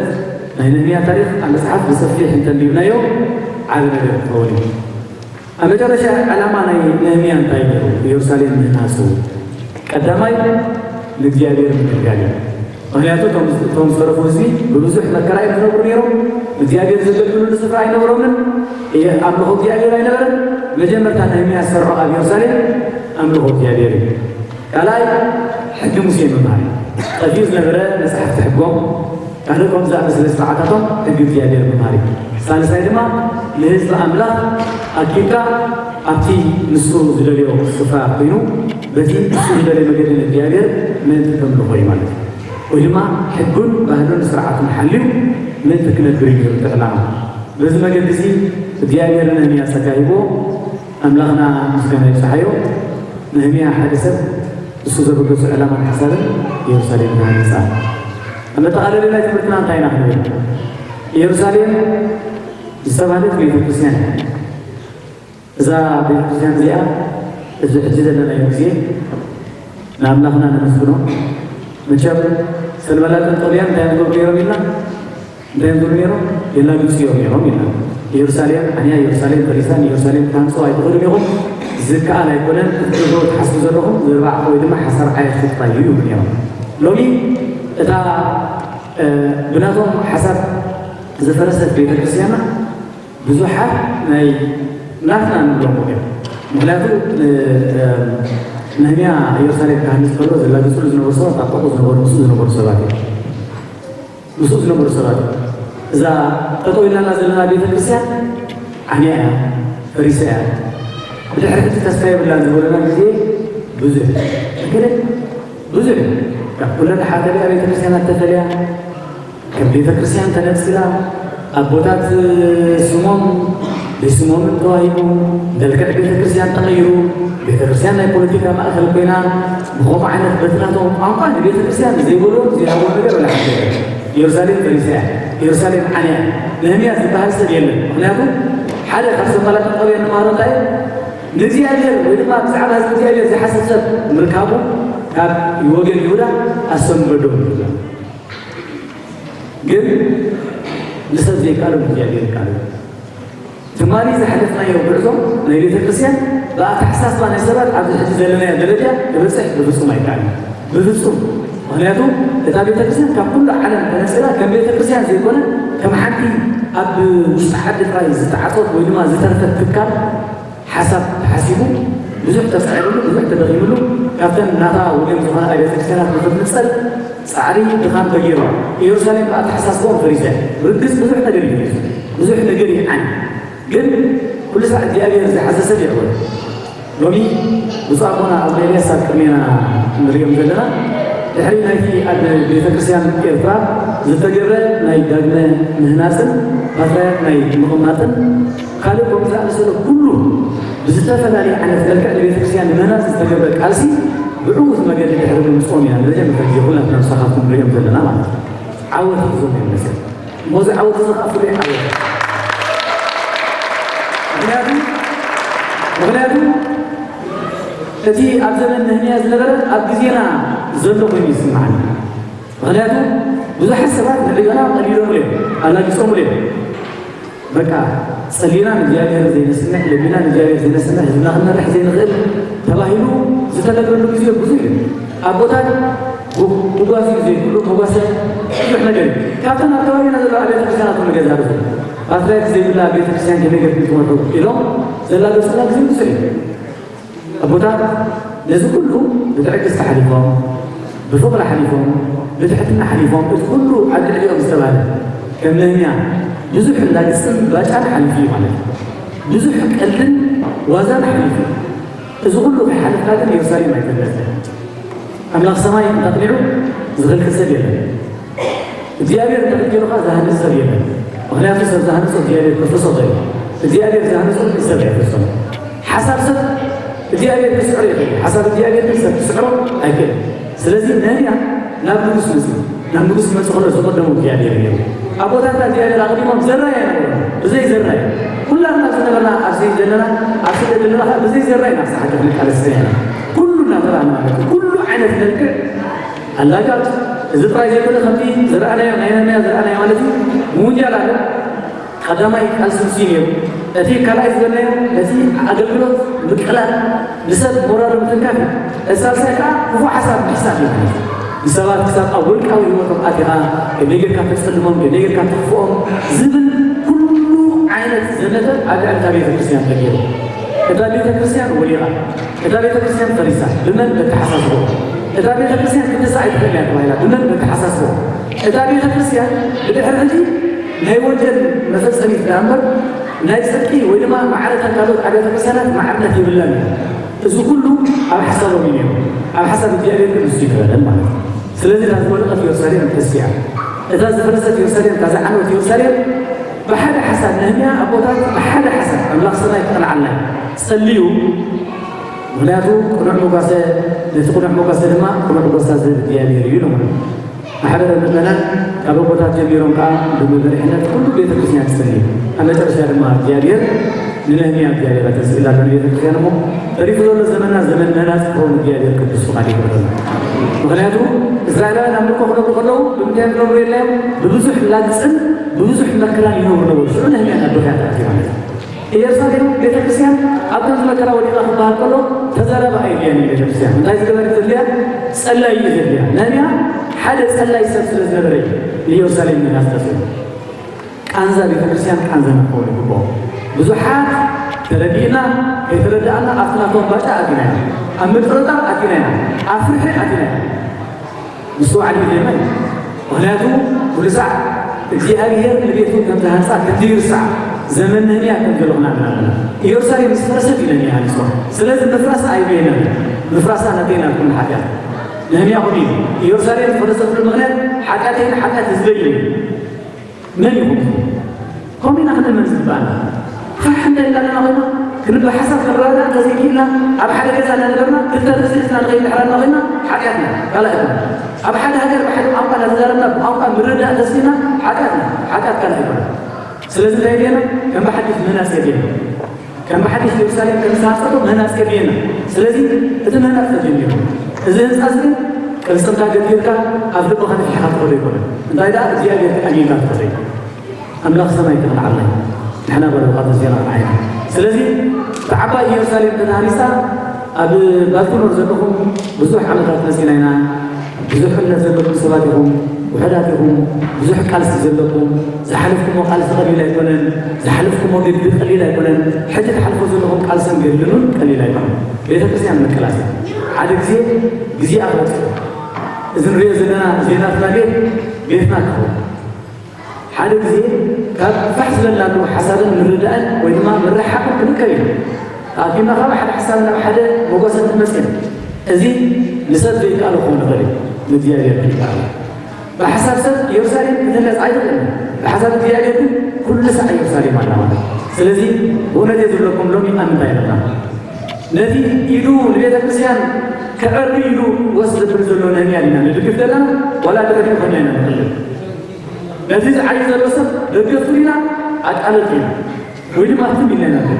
ናይ ነህምያ ታሪክ ኣብ መፅሓፍ ብሰፊሕ እንተንቢብናዮ ዓቢ ነገር ክኸውን እዩ። ኣብ መጨረሻ ዕላማ ናይ ነህምያ እንታይ ነይሩ? ኢየሩሳሌም ምህናፁ ቀዳማይ ንእግዚኣብሔር ምግልጋል እዩ። ምክንያቱ እቶም ዝተረፉ ህዝቢ ብብዙሕ መከራ እዮም ዝነብሩ ነይሮም። እግዚኣብሔር ዘገልግሉሉ ስፍራ ኣይነበሮምን። ኣምልኾ እግዚኣብሔር ኣይነበረን። መጀመርታ ነህምያ ዝሰርሖ ኣብ ኢየሩሳሌም ኣምልኾ እግዚኣብሔር እዩ። ካልኣይ ሕጊ ሙሴ ምምሃር እዩ። ጠፊኡ ዝነበረ መፅሓፍቲ ሕጎም ካልእ ከም ዝኣመሰለ ስርዓታቶም ሕጊ እግዚኣብሔር ምምሃር እዩ። ሳልሳይ ድማ ንህዝቢ ኣምላኽ ኣኪብካ ኣብቲ ንሱ ዝደልዮ ስፍራ ኮይኑ በቲ ንሱ ዝደልዮ መገዲ ንእግዚኣብሔር ምእንቲ ከምልኾ እዩ ማለት እዩ። ወይ ድማ ሕጉን ባህሉን ስርዓቱን ሓልዩ ምእንቲ ክነብር እዩ ነይሩ እቲ ዕላማ። በዚ መገዲ እዚ እግዚኣብሔር ንነህምያ ጸጋ ሂቦ፣ ኣምላኽና ምስጋና ይብጽሓዮ። ነህምያ ሓደ ሰብ እሱ ዘበገሶ ዕላማን ሓሳብን ኢየሩሳሌም ክሃንጻ። ኣብ መጠቓለሊ ናይ ትምህርትና እንታይ ኢና ክንብል? ኢየሩሳሌም ዝተባህለት ቤተ ክርስቲያን እያ። እዛ ቤተ ክርስቲያን እዚኣ እዚ ሕጂ ዘለናዮ ግዜ ንኣምላኽና ነመስግኖ። መቸም ሰንበላጥን ጦብያን እንታይ እዮም ዝገብሩ ነይሮም ኢልና? እንታይ እዮም ዝብሉ ነይሮም? የላግጹ እዮም ነይሮም ኢልና። ኢየሩሳሌም ዓንያ፣ ኢየሩሳሌም ፈሪሳ፣ ንኢየሩሳሌም ክትሃንጹ ኣይትኽእሉን ኢኹም፣ ዝከኣል ኣይኮነን፣ ክትገብሩ ትሓስቡ ዘለኹም ዘርባዕኹ ወይ ድማ ሓሳብ ዓየት ጥራይ እዩ ይብሉ ነይሮም። ሎሚ እታ እ፣ ብናቶም ሓሳብ ዝፈረሰት ቤተ ክርስቲያንና ብዙሓት ናይ ናትና ንብሎም እዮም። ምኽንያቱ እ፣ እ፣ ነህምያ ኢየሩሳሌም ክሃንጽ ከሎ ዘላግጽሉ ዝነበሩ ሰባት ኣብ ጥቕኡ ዝነበሩ ምስኡ ዝነበሩ ሰባት እዮም። ምስኡ ዝነበሩ ሰባት እዮም። እዛ ጠጠው ኢላና ዘለና ቤተ ክርስቲያን ዓንያ እያ፣ ፈሪሳ እያ፣ ብድሕሪ ሕጂ ተስፋ የብላን ዝበለና ግዜ ብዙሕ። እግደ ብዙሕ እዩ። ካብ ኩለን ሓተሊኣ ቤተ ክርስቲያናት ተፈልያ፣ ከም ቤተ ክርስቲያን ተነጺላ፣ ኣቦታት ስሞም ብስሞምን ተዋሂቡ፣ መልክዕ ቤተ ክርስቲያን ተቐይሩ፣ ቤተ ክርስቲያን ናይ ፖለቲካ ማእከል ኮይና፣ ብኸምኡ ዓይነት በቲ ናቶም ቋንቋ ንቤተ ክርስቲያን ዘይበልዎን ዘይሃብዎን ነገር ወላ ሓንቲ የለን። ኢየሩሳሌም ፈሪሳ እያ፣ ኢየሩሳሌም ዓንያ እያ፣ ነህምያ ዝበሃል ሰብ የለን። ምኽንያቱ ሓደ ካብ ሰንባላጥን ጦብያን ንመሃሮ እንታይ እዩ? ንእግዚኣብሔር ወይ ድማ ብዛዕባ ህዝቢ እግዚኣብሔር ዝሓስብ ሰብ ምርካቡ ካብ ወገን ይሁዳ ኣሰንበዶ። ግን ንሰብ ዘይከኣሎ ንእግዚኣብሔር ይከኣሎ። ትማሊ ዝሓለፍናዮ ጉዕዞ ናይ ቤተ ክርስቲያን ብኣተሓሳስባ ናይ ሰባት ኣብዚ ሕጂ ዘለናዮ ደረጃ ክበጽሕ ብፍጹም ኣይከኣልን። ብፍጹም። ምኽንያቱ እታ ቤተ ክርስቲያን ካብ ኩሉ ዓለም ተነጺላ ከም ቤተ ክርስቲያን ዘይኮነ ከም ሓንቲ ኣብ ውሽጢ ዓዲ ጥራይ ዝተዓጽወት ወይ ድማ ዝተረፈት ትካል ሓሳብ ተሓሲቡ ብዙሕ ተጻዒሩሉ፣ ብዙሕ ተደኺምሉ፣ ካብተን ናታ ወገን ዝኾና ኣብያተ ክርስቲያናት ንኽትንጸል ጻዕሪ ድኻም ተገይሩ። ኢየሩሳሌም ብኣተሓሳስባኦም ፈሪሳ እያ። ብርግጽ ብዙሕ ነገር እዩ ፈሪሱ። ብዙሕ ነገር ይዓኒ። ግን ኩሉ ሳዕ እግዚኣብሔር ዝሓዘ ሰብ ይዕወት። ሎሚ ብፁዕ ኣቦና ኣቡነ ኤልያስ ኣብ ቅድሜና ንሪኦም ዘለና ድሕሪ ናይቲ ኣብ ቤተ ክርስቲያን ኤርትራ ዝተገብረ ናይ ዳግመ ምህናጽን ፓትርያርክ ናይ ምቕማጥን ካልእ ከምኡ ዝኣመሰለ ኩሉ ብዝተፈላለየ ዓይነት መልክዕ ንቤተ ክርስቲያን ንምህናጽ ዝተገብረ ቃልሲ ብዕዉት መገዲ ድሕሪ ምምጽኦም ኢና ንመጀመርታ ግዜ ኩላትና ምሳኻትኩም ንሪኦም ዘለና ማለት እዩ። ዓወት እዩ ዞም ይመስል። እሞ እዚ ዓወት እዚ ከዓ ፍሉይ ዓወት እዩ። ምኽንያቱ ምኽንያቱ እቲ ኣብ ዘመን ነህምያ ዝነበረ ኣብ ግዜና ዘሎ ኮይኑ ይስምዓኒ። ምኽንያቱ ብዙሓት ሰባት ንዕዮና ቀሊሎምሉ እዮም፣ ኣላጊጾምሉ እዮም። በቃ ጸሊና ንእግዚኣብሔር ዘይነስምዕ፣ ለሚና ንእግዚኣብሔር ዘይነስምዕ፣ ህዝብና ክንመርሕ ዘይንኽእል ተባሂሉ ዝተነግረሉ ግዜ ብዙሕ እዩ። ኣቦታት ሙ-፣ ምጓስ እዩ ዘይብሉ፣ መጓሰ ብዙሕ ነገር እዩ። ካብተን ኣብ ከባቢና ዘለዋ ኣብያተ ክርስቲያናት እውን ገዛ ርዙ ፓትርያርክ ዘይብላ ቤተ ክርስቲያን ከመይ ጌርኩም ትመርሑ ኢሎም ዘላገጹና ግዜ ብዙሕ እዩ። ኣቦታት ነዚ ኩሉ ብትዕግስቲ ሓሊፎም፣ ብፍቕሪ ሓሊፎም፣ ብትሕትና ሓሊፎም፣ እቲ ኩሉ ኣብ ልዕሊኦም ዝተባህለ ከም ነህምያ ብዙሕ ላግጽን ባጫን ሓሊፉ እዩ ማለት እዩ። ብዙሕ ቀልድን ዋዛን ሓሊፉ እዩ። እዚ ኩሉ ከይሓለፍካ ግን ኢየሩሳሌም ኣይተለፍን። ኣምላኽ ሰማይ እንተቕኒዑ ዝኽልክል ሰብ የለን። እግዚኣብሔር እንተኸልኪሉኻ ዝሃንጽ ሰብ የለን። ምኽንያቱ ሰብ ዝሃንጾ እግዚኣብሔር ከፍርሶ ኸእል። እግዚኣብሔር ዝሃንጾ ግን ሰብ ኣይፈርሶን። ሓሳብ ሰብ እግዚኣብሔር ክስዕሮ ይኽእል። ሓሳብ እግዚኣብሔር ግን ሰብ ክስዕሮ ኣይክእልን። ስለዚ ነህምያ ናብ ንጉስ መጽኡ። ናብ ንጉስ ክመጽእ ከሎ ዝቐደሞ እግዚኣብሔር እዩ ነይሩ። ኣቦታትና እግዚኣብሔር ኣቕዲሞም ዘራይ ኣይነበሩን። ብዘይ ዘራይ ኩላትና ዝነበርና ኣብዚ ዘለና ኣብ ስደት ዘለና ከዓ ብዘይ ዘራይ ኢና ክሳዕ ሕጂ ክንቃለስ ጸኒሕና። ኩሉ እናተባህለ ማለት እዩ። ኩሉ ዓይነት መልክዕ ኣላጋጭ እዚ ጥራይ ዘይኮነ ከምቲ ዝረኣናዮ ናይ ነህምያ ዝረኣናዮ ማለት እዩ። ምውንጃል ኣሎ። ቀዳማይ ቃልሲ ንሱ እዩ ነይሩ። እቲ ካልኣይ ዝበልናዮ ነቲ ኣገልግሎት ምቅላል ንሰብ ሞራሉ ምትንካፍ እዩ። እቲ ሳልሳይ ከዓ ክፉእ ሓሳብ ምሕሳብ እዩ ማለት እዩ። ንሰባት ክሳብ ኣብ ውልቃዊ ህይወቶም ኣቲኻ ከመይ ጌርካ ተጸልሞም፣ ከመይ ጌርካ ተኽፍኦም ዝብል ኩሉ ዓይነት ዘመተ ኣብ ልዕሊ እታ ቤተ ክርስቲያን ተገይሩ። እታ ቤተ ክርስቲያን ወዲቓ፣ እታ ቤተ ክርስቲያን ፈሪሳ። ብመን? በተሓሳስቦ። እታ ቤተ ክርስቲያን ክትንሳእ ኣይትኽእልን እያ ተባሂላ። ብመን? በተሓሳስቦ። እታ ቤተ ክርስቲያን ብድሕሪ ሕጂ ናይ ወንጀል መፈጸሚት ደኣ እምበር ናይ ጽድቂ ወይ ድማ ማዕረ እተን ካልኦት ኣብያተ ክርስቲያናት ማዕርነት የብላን እዩ። እዚ ኩሉ ኣብ ሓሳቦም እዩ ነይሩ። ኣብ ሓሳብ እግዚኣብሔር ግን ንሱ ይነበረን ማለት እዩ። ስለዚ እታ ዝወደቐት ኢየሩሳሌም ተስፊያ፣ እታ ዝፈረሰት ኢየሩሳሌም፣ እታ ዝዓነወት ኢየሩሳሌም ብሓደ ሓሳብ ነህምያ ኣቦታት ብሓደ ሓሳብ ኣምላኽ ሰማይ ክቐንዓልና እዩ። ጸልዩ። ምኽንያቱ ቅኑዕ መጓሰ፣ ነቲ ቅኑዕ መጓሰ ድማ ቅኑዕ ጎሳ ዝህብ እግዚኣብሔር እዩ ኢሎም። ማሕበረ ምእመናን ካብ ኣቦታት ጀሚሮም ከዓ ብመሪሕነት ኩሉ ቤተ ክርስቲያን ትጸሊ። ኣብ መጨረሻ ድማ እግዚኣብሔር ንነህምያ እግዚኣብሔር ተስኢላ ኣሎ ንቤተ ክርስቲያን እሞ ተሪፉ ዘሎ ዘመና ዘመን መናጽ ክኸውን እግዚኣብሔር ቅዱስ ፍቓድ ይገብረሉ። ምኽንያቱ እስራኤላውያን ኣብ ምርኮ ክነብሩ ከለዉ ብምንታይ ክነብሩ የድላዮም? ብብዙሕ ላግጽን ብብዙሕ መከራን ይነብሩ ነበሩ። ሽዑ ነህምያ ናብ ብኽያት ኣትዩ ማለት እዩ። ኢየሩሳሌም ቤተ ክርስቲያን ኣብ ከምዚ መከራ ወዲቓ ክበሃል ከሎ ተዛራቢ ኣየድልያን እዩ። ቤተ ክርስቲያን እንታይ ዝገበር ዘድልያ? ጸላይ እዩ ዘድልያ። ነህምያ ሓደ ጸላይ ሰብ ስለ ዝነበረ እዩ ንኢየሩሳሌም መናጽ ተስኢሉ። ቃንዛ ቤተ ክርስቲያን ቃንዛ ንክኸውን ይግብኦ። ብዙሓት ተረዲእና ከይተረዳእና ኣብቲ ናቶም ባጫ ኣቲና ኢና። ኣብ ምጥርጣር ኣቲና ኢና። ኣብ ፍርሒ ኣቲና ኢና። ምስትውዓል የድልየና እዩ። ምኽንያቱ ኩሉ ሳዕ እግዚኣብሔር ንቤቱ ከም ዝሃንጻ ክንዲ ይርሳዕ ዘመን ነህምያ ከም ዘሎ ክነኣምን ኣለና። ኢየሩሳሌም ምስ ፈረሰት እዩ ነህምያ ሃኒጽዋ። ስለዚ ምፍራሳ ኣይቤናን። ምፍራሳ ናተይና ኩሉ ሓጢኣት። ነህምያ ከምኡ ኢሉ ኢየሩሳሌም ዝፈረሰትሉ ምኽንያት ሓጢኣተይን ሓጢኣት ህዝበይን እዩ። መን ይኹም? ከምኡ ኢና ክንእመን ዝግባኣና። ፋሕ እንተ ኢልና ኣለና ኮይና ክንበሓሳብ ክንረዳዳእ እንተዘይክኢልና ኣብ ሓደ ገዛ እናነበርና ክልተ ርእሲ ሒዝና ንኸይድ ድሕር ኣለና ኮይና ሓጢኣትና ካልእ ኣይኮነን። ኣብ ሓደ ሃገር ብሓደ ቋንቋ እናተዛረብና ብቋንቋ ምርዳእ እንተስኢና ሓጢኣትና ሓጢኣት ካልእ ኣይኮነን። ስለዚ እንታይ የድልየና? ከም ብሓድሽ ምህናጽ የድልየና። ከም ብሓድሽ ኢየሩሳሌም ከም ዝተሃንጸቶ ምህናጽ የድልየና። ስለዚ እቲ ምህናጽ ተጀሚሩ። እዚ ህንጻ እዚ ግን ቅልጽምካ ገዲርካ ኣብ ልብኻ ነፊሕካ ትኸዶ ኣይኮነን። እንታይ ደኣ እግዚኣብሔር ኣሚንካ ትኸዶ እዩ። ኣምላኽ ሰማይ ክቕንዓልና እዩ። ንሕና በረኻት ዜና ንዓይና። ስለዚ እቲ ዓባይ ኢየሩሳሌም ተተሃኒጻ ኣብ ባልቲሞር ዘለኹም ብዙሕ ዓመታት መጺና ኢና። ብዙሕ እምነት ዘለኩም ሰባት ኢኹም፣ ውሑዳት ኢኹም፣ ብዙሕ ቃልሲ ዘለኩም፣ ዝሓለፍኩሞ ቃልሲ ቀሊል ኣይኮነን፣ ዝሓለፍኩሞ ገድሊ ቀሊል ኣይኮነን፣ ሕጂ ትሓልፎ ዘለኹም ቃልስን ገድልን እውን ቀሊል ኣይኮነን። ቤተ ክርስቲያን ምቅላስ እዩ። ሓደ ግዜ ግዜኣ ክበጽሕ እዩ። እዚ ንሪኦ ዘለና ዜናትና ቤት ቤትና ክኸውን ሓደ ግዜ ካብ ፋሕ ዝበልናሉ ሓሳብን ምርዳእን ወይ ድማ ምርሕሓቕን ክንርከብ ኢና። ተኣኪብና ካብ ሓደ ሓሳብ ናብ ሓደ መጓሰ ክንመጽእ ኢና። እዚ ንሰብ ዘይከኣሎ ክኸውን ይኽእል እዩ፣ ንእግዚኣብሔር ግን ይከኣሎ። ብሓሳብ ሰብ ኢየሩሳሌም ክትህነጽ ኣይትኽእልን። ብሓሳብ እግዚኣብሔር ግን ኩሉ ሳዕ ኢየሩሳሌም ኣላ ማለት እዩ። ስለዚ ብእውነት እየ ዝብለኩም ሎሚ ኣብ ምንታይ ኣለና? ነቲ ኢዱ ንቤተ ክርስቲያን ከዕሪ ኢሉ ወስ ዘብል ዘሎ ነህምያ ዲና ንድግፍ ዘለና ዋላ ድሕሪኡ ኮይና ኢና ንቕልብ? ነቲ ዝዓዩ ዘሎ ሰብ ደገፍቱ ዲና ኣቃለልቱ ኢና ወይ ድማ ትም ኢልና ኢና ንብል?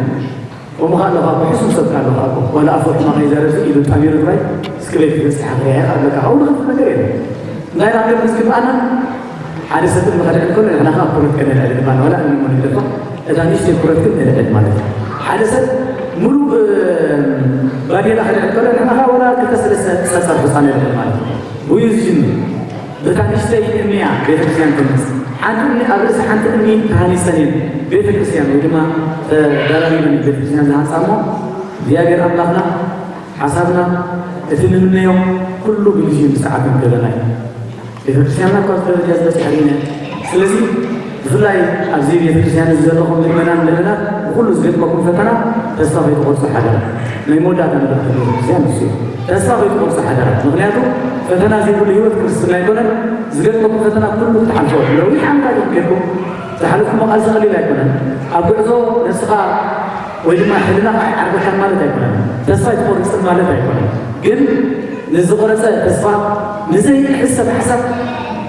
ከምኡ ከኣ ኣለኻ እኮ ሕሱም ሰብ ከኣ ኣለኻ እኮ ዋላ ኣፎ ሕማቕ ይዛረብ ኢሉ ጣቢሩ ጥራይ እስክሌት ክበጽሕ ክሪያ ኣለካ። ኣብኡ ንኸፍት ነገር የለን። እንታይ ኢና ክንብል ዝግብኣና? ሓደ ሰብ ቅድሚ ከድዕል ከሎ ንሕና ከኣ ኩረት ከነልዕል ድማ ንበላ እንሞ ንደፋ እታ ንእሽተይ ኩረት ግን ነልዕል ማለት እዩ። ሓደ ሰብ ሙሉእ ባዴላ ከድዕል ከሎ ንሕና ከኣ ወላ ክልተ ሰለስተ ጸጸር ሕፃን ነልዕል ማለት እዩ። ብኡ እዩ ዝጅምር። በታ ንእሽተይ እምኒ እያ ቤተክርስትያን ትህነጽ። ሓንቲ እምኒ ኣብ ርእሲ ሓንቲ እምኒ ተሃኒጸን እየን ቤተክርስትያን ወይ ድማ ተደራሪበን እየን ቤተክርስትያን ዝሃንጻ እሞ እግዚኣብሔር ኣምላኽና ሓሳብና እቲ ንምነዮ ኩሉ ብግዜኡ ብሰዓቱ ክህበና እዩ። ቤተክርስትያንና እኳ ኣብዚ ደረጃ ዝበጽሐ ርኢና ኢና። ስለዚ ብፍላይ ኣብዚ ቤተክርስትያን እዚ ዘለኹም ምእመናን ምእመናት ብኹሉ ዝገጥመኩም ፈተና ተስፋ ከይትቆርጹ ሓደራ። ናይ መወዳእታ መልእኽቲ ቤተክርስትያን ንሱ እዩ። ተስፋ ከይትቆርጹ ሓደራ። ምኽንያቱ ፈተና ዘይብሉ ህይወት ክርስትና ኣይኮነን። ዝገጥመኩም ፈተና ኩሉ ክትሓልፎ ነዊሕ ዓመታት ኢኹም ጌርኩም ዝሓለፍኩሞ ቃልሲ ቀሊል ኣይኮነን። ኣብ ጉዕዞ ነስኻ ወይ ድማ ሕልናኻ ኣይዓርበካን ማለት ኣይኮነን። ተስፋ ኣይትቆርጽን ማለት ኣይኮነን። ግን ንዝቆረጸ ተስፋ ንዘይሕሰብ ሓሳብ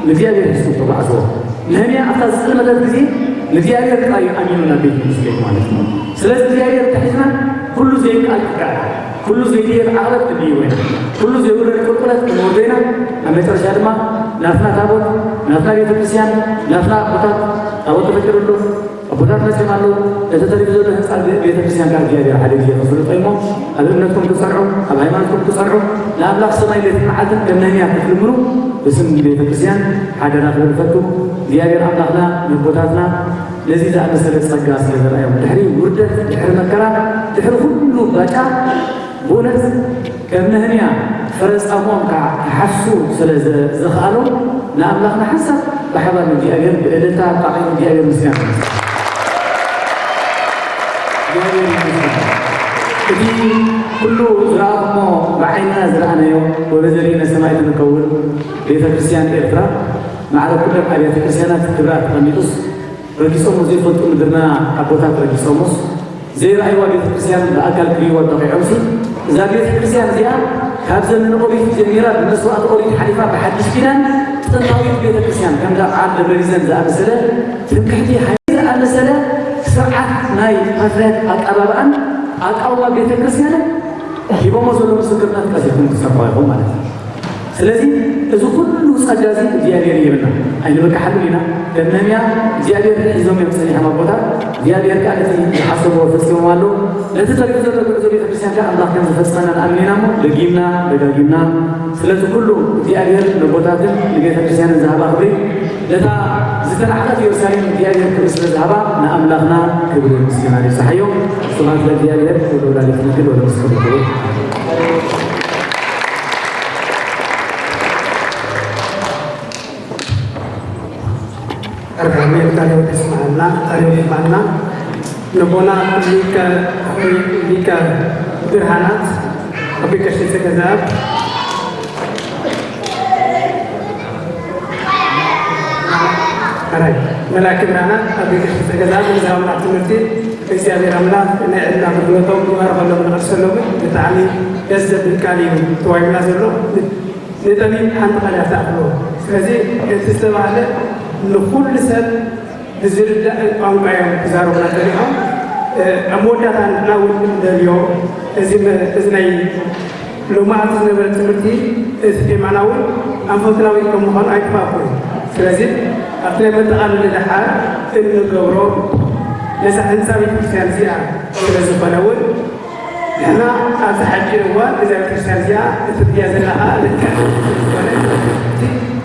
ንእግዚኣብሔር ሒዝኩም ተጓዓዝዎ። ነህምያ ኣብታ ዝጸልመተት ግዜ ንእግዚኣብሔር ጥራይ እዩ ኣሚኑ ናብ ቤት መንግስቲ ከይዱ ማለት እዩ። ስለዚ እግዚኣብሔር እንተሒዝና ኩሉ ዘይከኣል ክከኣል፣ ኩሉ ዘይድየብ ዓቐበት ክንድይቦ ኢና፣ ኩሉ ዘይውረድ ቁልቁለት ክንወርዶ ኢና። ኣብ መጨረሻ ድማ ናትና ታቦት፣ ናትና ቤተ ክርስቲያን፣ ናትና ኣቦታት ታቦት ተፈጢሩ ኣሎ። ኣቦታት መጺኦም ኣለዉ። እቲ ተሪፉ ዘሎ ህንጻ ቤተ ክርስቲያን ካብ እግዚኣብሔር ሓደ ግዜ ክፍልጦ እሞ ኣብ እምነትኩም ክጸንዑ፣ ኣብ ሃይማኖትኩም ክጸንዑ፣ ንኣምላኽ ሰማይ ለይትን መዓልትን ከም ነህምያ ክትልምኑ ብስም ቤተ ክርስቲያን ሓደራ ክብል እፈቱ። እግዚኣብሔር ኣምላኽና ንኣቦታትና ነዚ ዝኣመሰለ ጸጋ ስለ ዘርኣዮም ድሕሪ ውርደት፣ ድሕሪ መከራ፣ ድሕሪ ኩሉ ባጫ ብእውነት ከም ነህምያ ፍረ ጻምኦም ክሓፍሱ ስለ ዘኽኣሎም ንኣምላኽና ሓንሳብ ብሓባር ንእግዚኣብሔር ብእልልታ ጣቒ ንእግዚኣብሔር ምስጋና ይመስል። እግዚኣብሔር ይመስገን። እቲ ኩሉ ዝረኣኹሞ ብዓይንና ዝረኣናዮ ወበዘሪእነ ሰማዕት ንከውን ቤተ ክርስቲያን ኤርትራ ማዕረ ኩለን ኣብያተ ክርስቲያናት ክብራ ተቐሚጡስ ረጊጾሞ ዘይፈልጡ ምድርና ኣቦታት ረጊጾሞስ ዘይረኣይዋ ቤተክርስትያን ብኣካል ክርእይዋ በቒዖምሲ፣ እዛ ቤተክርስትያን እዚኣ ካብ ዘመነ ኦሪት ጀሚራ ብመስዋእቲ ኦሪት ሓሊፋ ብሓድሽ ኪዳን ጥንታዊት ቤተክርስትያን ከምዛ በዓል ደብረ ግዘን ዝኣመሰለ ትምክሕቲ ሓይሊ ዝኣመሰለ ስርዓት ናይ ፓትርያርክ ኣቀባብኣን ኣቃውማ ቤተክርስትያንን ሂቦሞ ዘሎ ምስክርነት ቀሲኹም ትሰምዑ ኢኹም ማለት እዩ። ስለዚ እዚ ኩሉ ጸጋ እዚ እግዚኣብሔር ይህበና፣ ኣይንበቅሓሉን ኢና። ከም ነህምያ እግዚኣብሔር ሒዞም እዮም ጸኒሖም ኣቦታት። እግዚኣብሔር ከኣ ነቲ ዝሓሰብዎ ፈጺሞም ኣለዉ። ነቲ ተሪፉ ዘሎ ጉዕዞ ቤተ ክርስቲያን ከኣ ኣምላኽ ከም ዝፈጽመና ንኣምን ኢና እሞ ደጊምና ደጋጊምና ስለዚ ኩሉ እግዚኣብሔር ነቦታትን ንቤተ ክርስቲያንን ዝሃባ ክብሪ ነታ ዝተናዕቐት ኢየሩሳሌም እግዚኣብሔር ክብሪ ስለ ዝሃባ ንኣምላኽና ክብሪ ምስጋና ይብጽሓዮ። ስብሐት ለእግዚኣብሔር ወለወላዲቱ ድንግል ወለመስቀሉ ክቡር። ኣርጋሚ ቃልዮት ይስማዓልና፣ ቃልዮት ይስማዓልና። ነቦና ሊቀ ሊቀ ብርሃናት ኣቦይ ቀሺ ጸገዛብ ኣራይ መላኪ ብርሃናት ኣቦይ ቀሺ ጸገዛብ ንዝሃቡና ትምህርቲ እግዚኣብሔር ኣምላኽ ናይ ዕድመ ኣገልግሎቶም ይባርኸሎም ንቐሰሎም። ብጣዕሚ ደስ ዘብል ቃል እዩ ተዋሂብና ዘሎ። ንጠቢብ ሓንቲ ቃል እያ ትኣኽሎ። ስለዚ እቲ ዝተባህለ ንኹሉ ሰብ ብዝርዳእ ቋንቋ እዮም ክዛረቡና ጸኒሖም። ኣብ መወዳእታ ንሕና እውን እንደልዮ እዚ መ- እዚ ናይ ሎማዓንቲ ዝነበረ ትምህርቲ እቲ ቴማና እውን ኣንፈትናዊ ከም ምዃኑ ኣይጠፋእኩን። ስለዚ ኣብቲ ናይ መጠቓለሊ ደሓር እንገብሮ ነዛ ህንፃ ቤተክርስትያን እዚኣ ስለ ዝኾነ እውን ንሕና ኣብዚ ሓጂ እዋን እዛ ቤተክርስትያን እዚኣ እትርእያ ዘለኻ ልክዕ ዝኾነ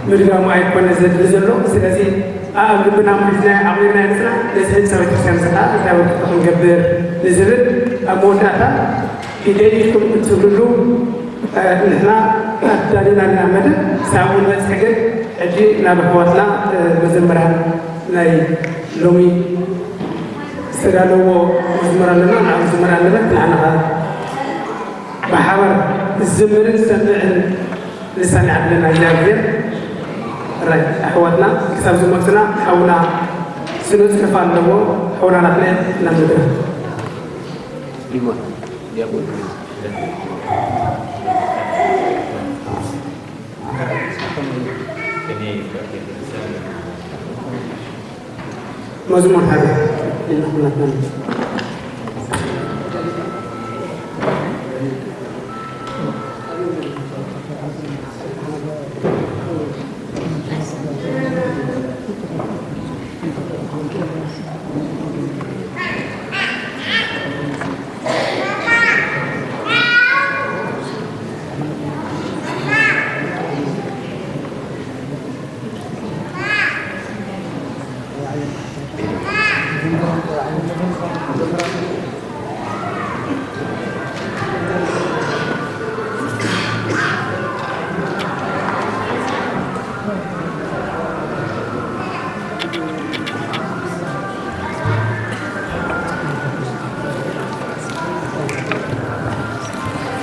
ምድጋሙ ኣይኮነ ዘድሊ ዘሎ። ስለዚ ኣብ ልብና ምሒዝና ዓቒብና ንፅና። ነዚ ህንፃ ቤተክርስትያን እዚ ከዓ እንታይ ወርቂ ክንገብር ንዝብል ኣብ መወዳእታ ኢደይ ኢድኩም እትብልሉ ንሕና ኣዳሊና ኣለና መደብ። ሳብ ንበፅሕ ግን ሕጂ ናብ ኣሕዋትና መዘምራን ናይ ሎሚ ዝተዳለዎ መዝሙር ኣለና። ንዓኡ ዝምር ኣለበት። ንዓና ከዓ ብሓባር ዝምርን ሰምዕን ልሳን ይዓድለና እግዚኣብሔር። ራይ ኣሕዋትና ክሳብ ዝመፁና ሓውና ስነ ፅሑፍ ኣለዎ። ሓውና ናትናኤል ናብ ምድሪ ዲያቆን ዲያቆን መዝሙር ሓደ ኢልና ኩላትና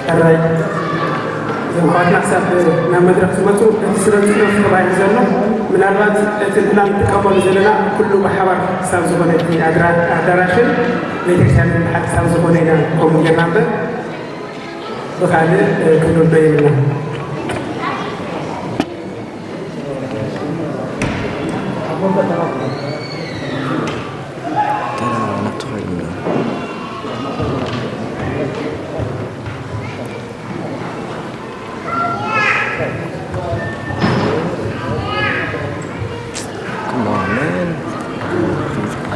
ሕራይ እዞም ኣሕዋትና ክሳብ ናብ መድረኽ ዝመፁ እቲ ስነ ፅሑፍ ተባሂሉ ዘሎ ምናልባት እቲ ንሕና ንጥቀመሉ ዘለና ኩሉ ብሓባር ክሳብ ዝኾነ እቲ ኣድራ- ኣዳራሽን ቤተክርስትያንን ብሓደ ክሳብ ዝኾነ ኢና ከምኡ ጌርና እምበር ብኻልእ ክንርዶ የብልና። Come on, man.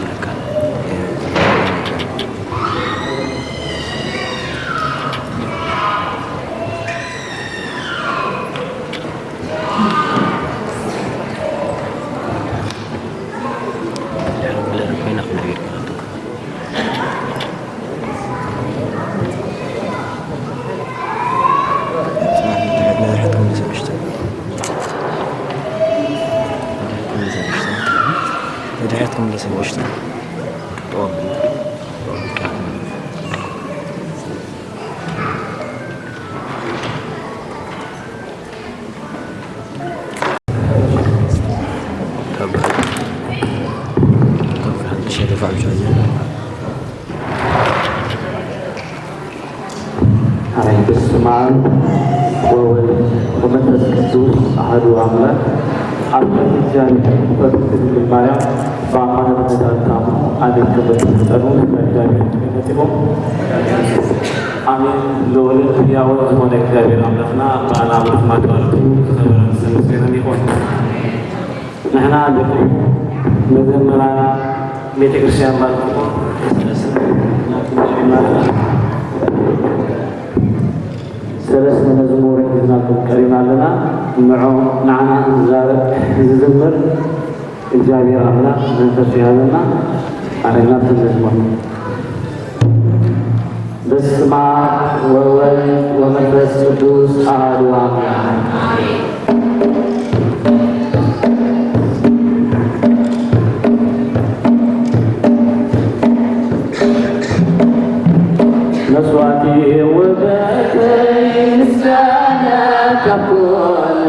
ኣሜን። በስመ አብ ወወልድ ወመንፈስ ቅዱስ አሐዱ አምላክ። ኣብ ቅድሚ እግዚኣብሔር ፍቅርቲ ድንግል ማርያም ብኣማላድነታ እትኣምኑ ኣሜን ከም እትፍጠሩ ስጋ እግዚኣብሔር መጺኹም። ኣሜን። ልዑልን ህያውን ዝኾነ እግዚኣብሔር ኣምላኽና ብኣናብርት ማትባርቱ ዝኸበረን ዝተመስገነን ይኹን። ንሕና ደቂ መዘምራን ቤተ ክርስቲያን ባልኩሞ ሰለስተ መዝሙር ሒዝናልኩም ቀሪብና ኣለና። ንዑ ንዓና ዝዛረብ ዝዝምር እግዚኣብሔር ኣምላኽ መንፈሱ ይሃበና። ኣረና መዝሙር። በስመ አብ ወወልድ ወመንፈስ ቅዱስ አሐዱ አምላክ። መስዋዕቲ ውበተይ ምስጋና ካብ ኮነ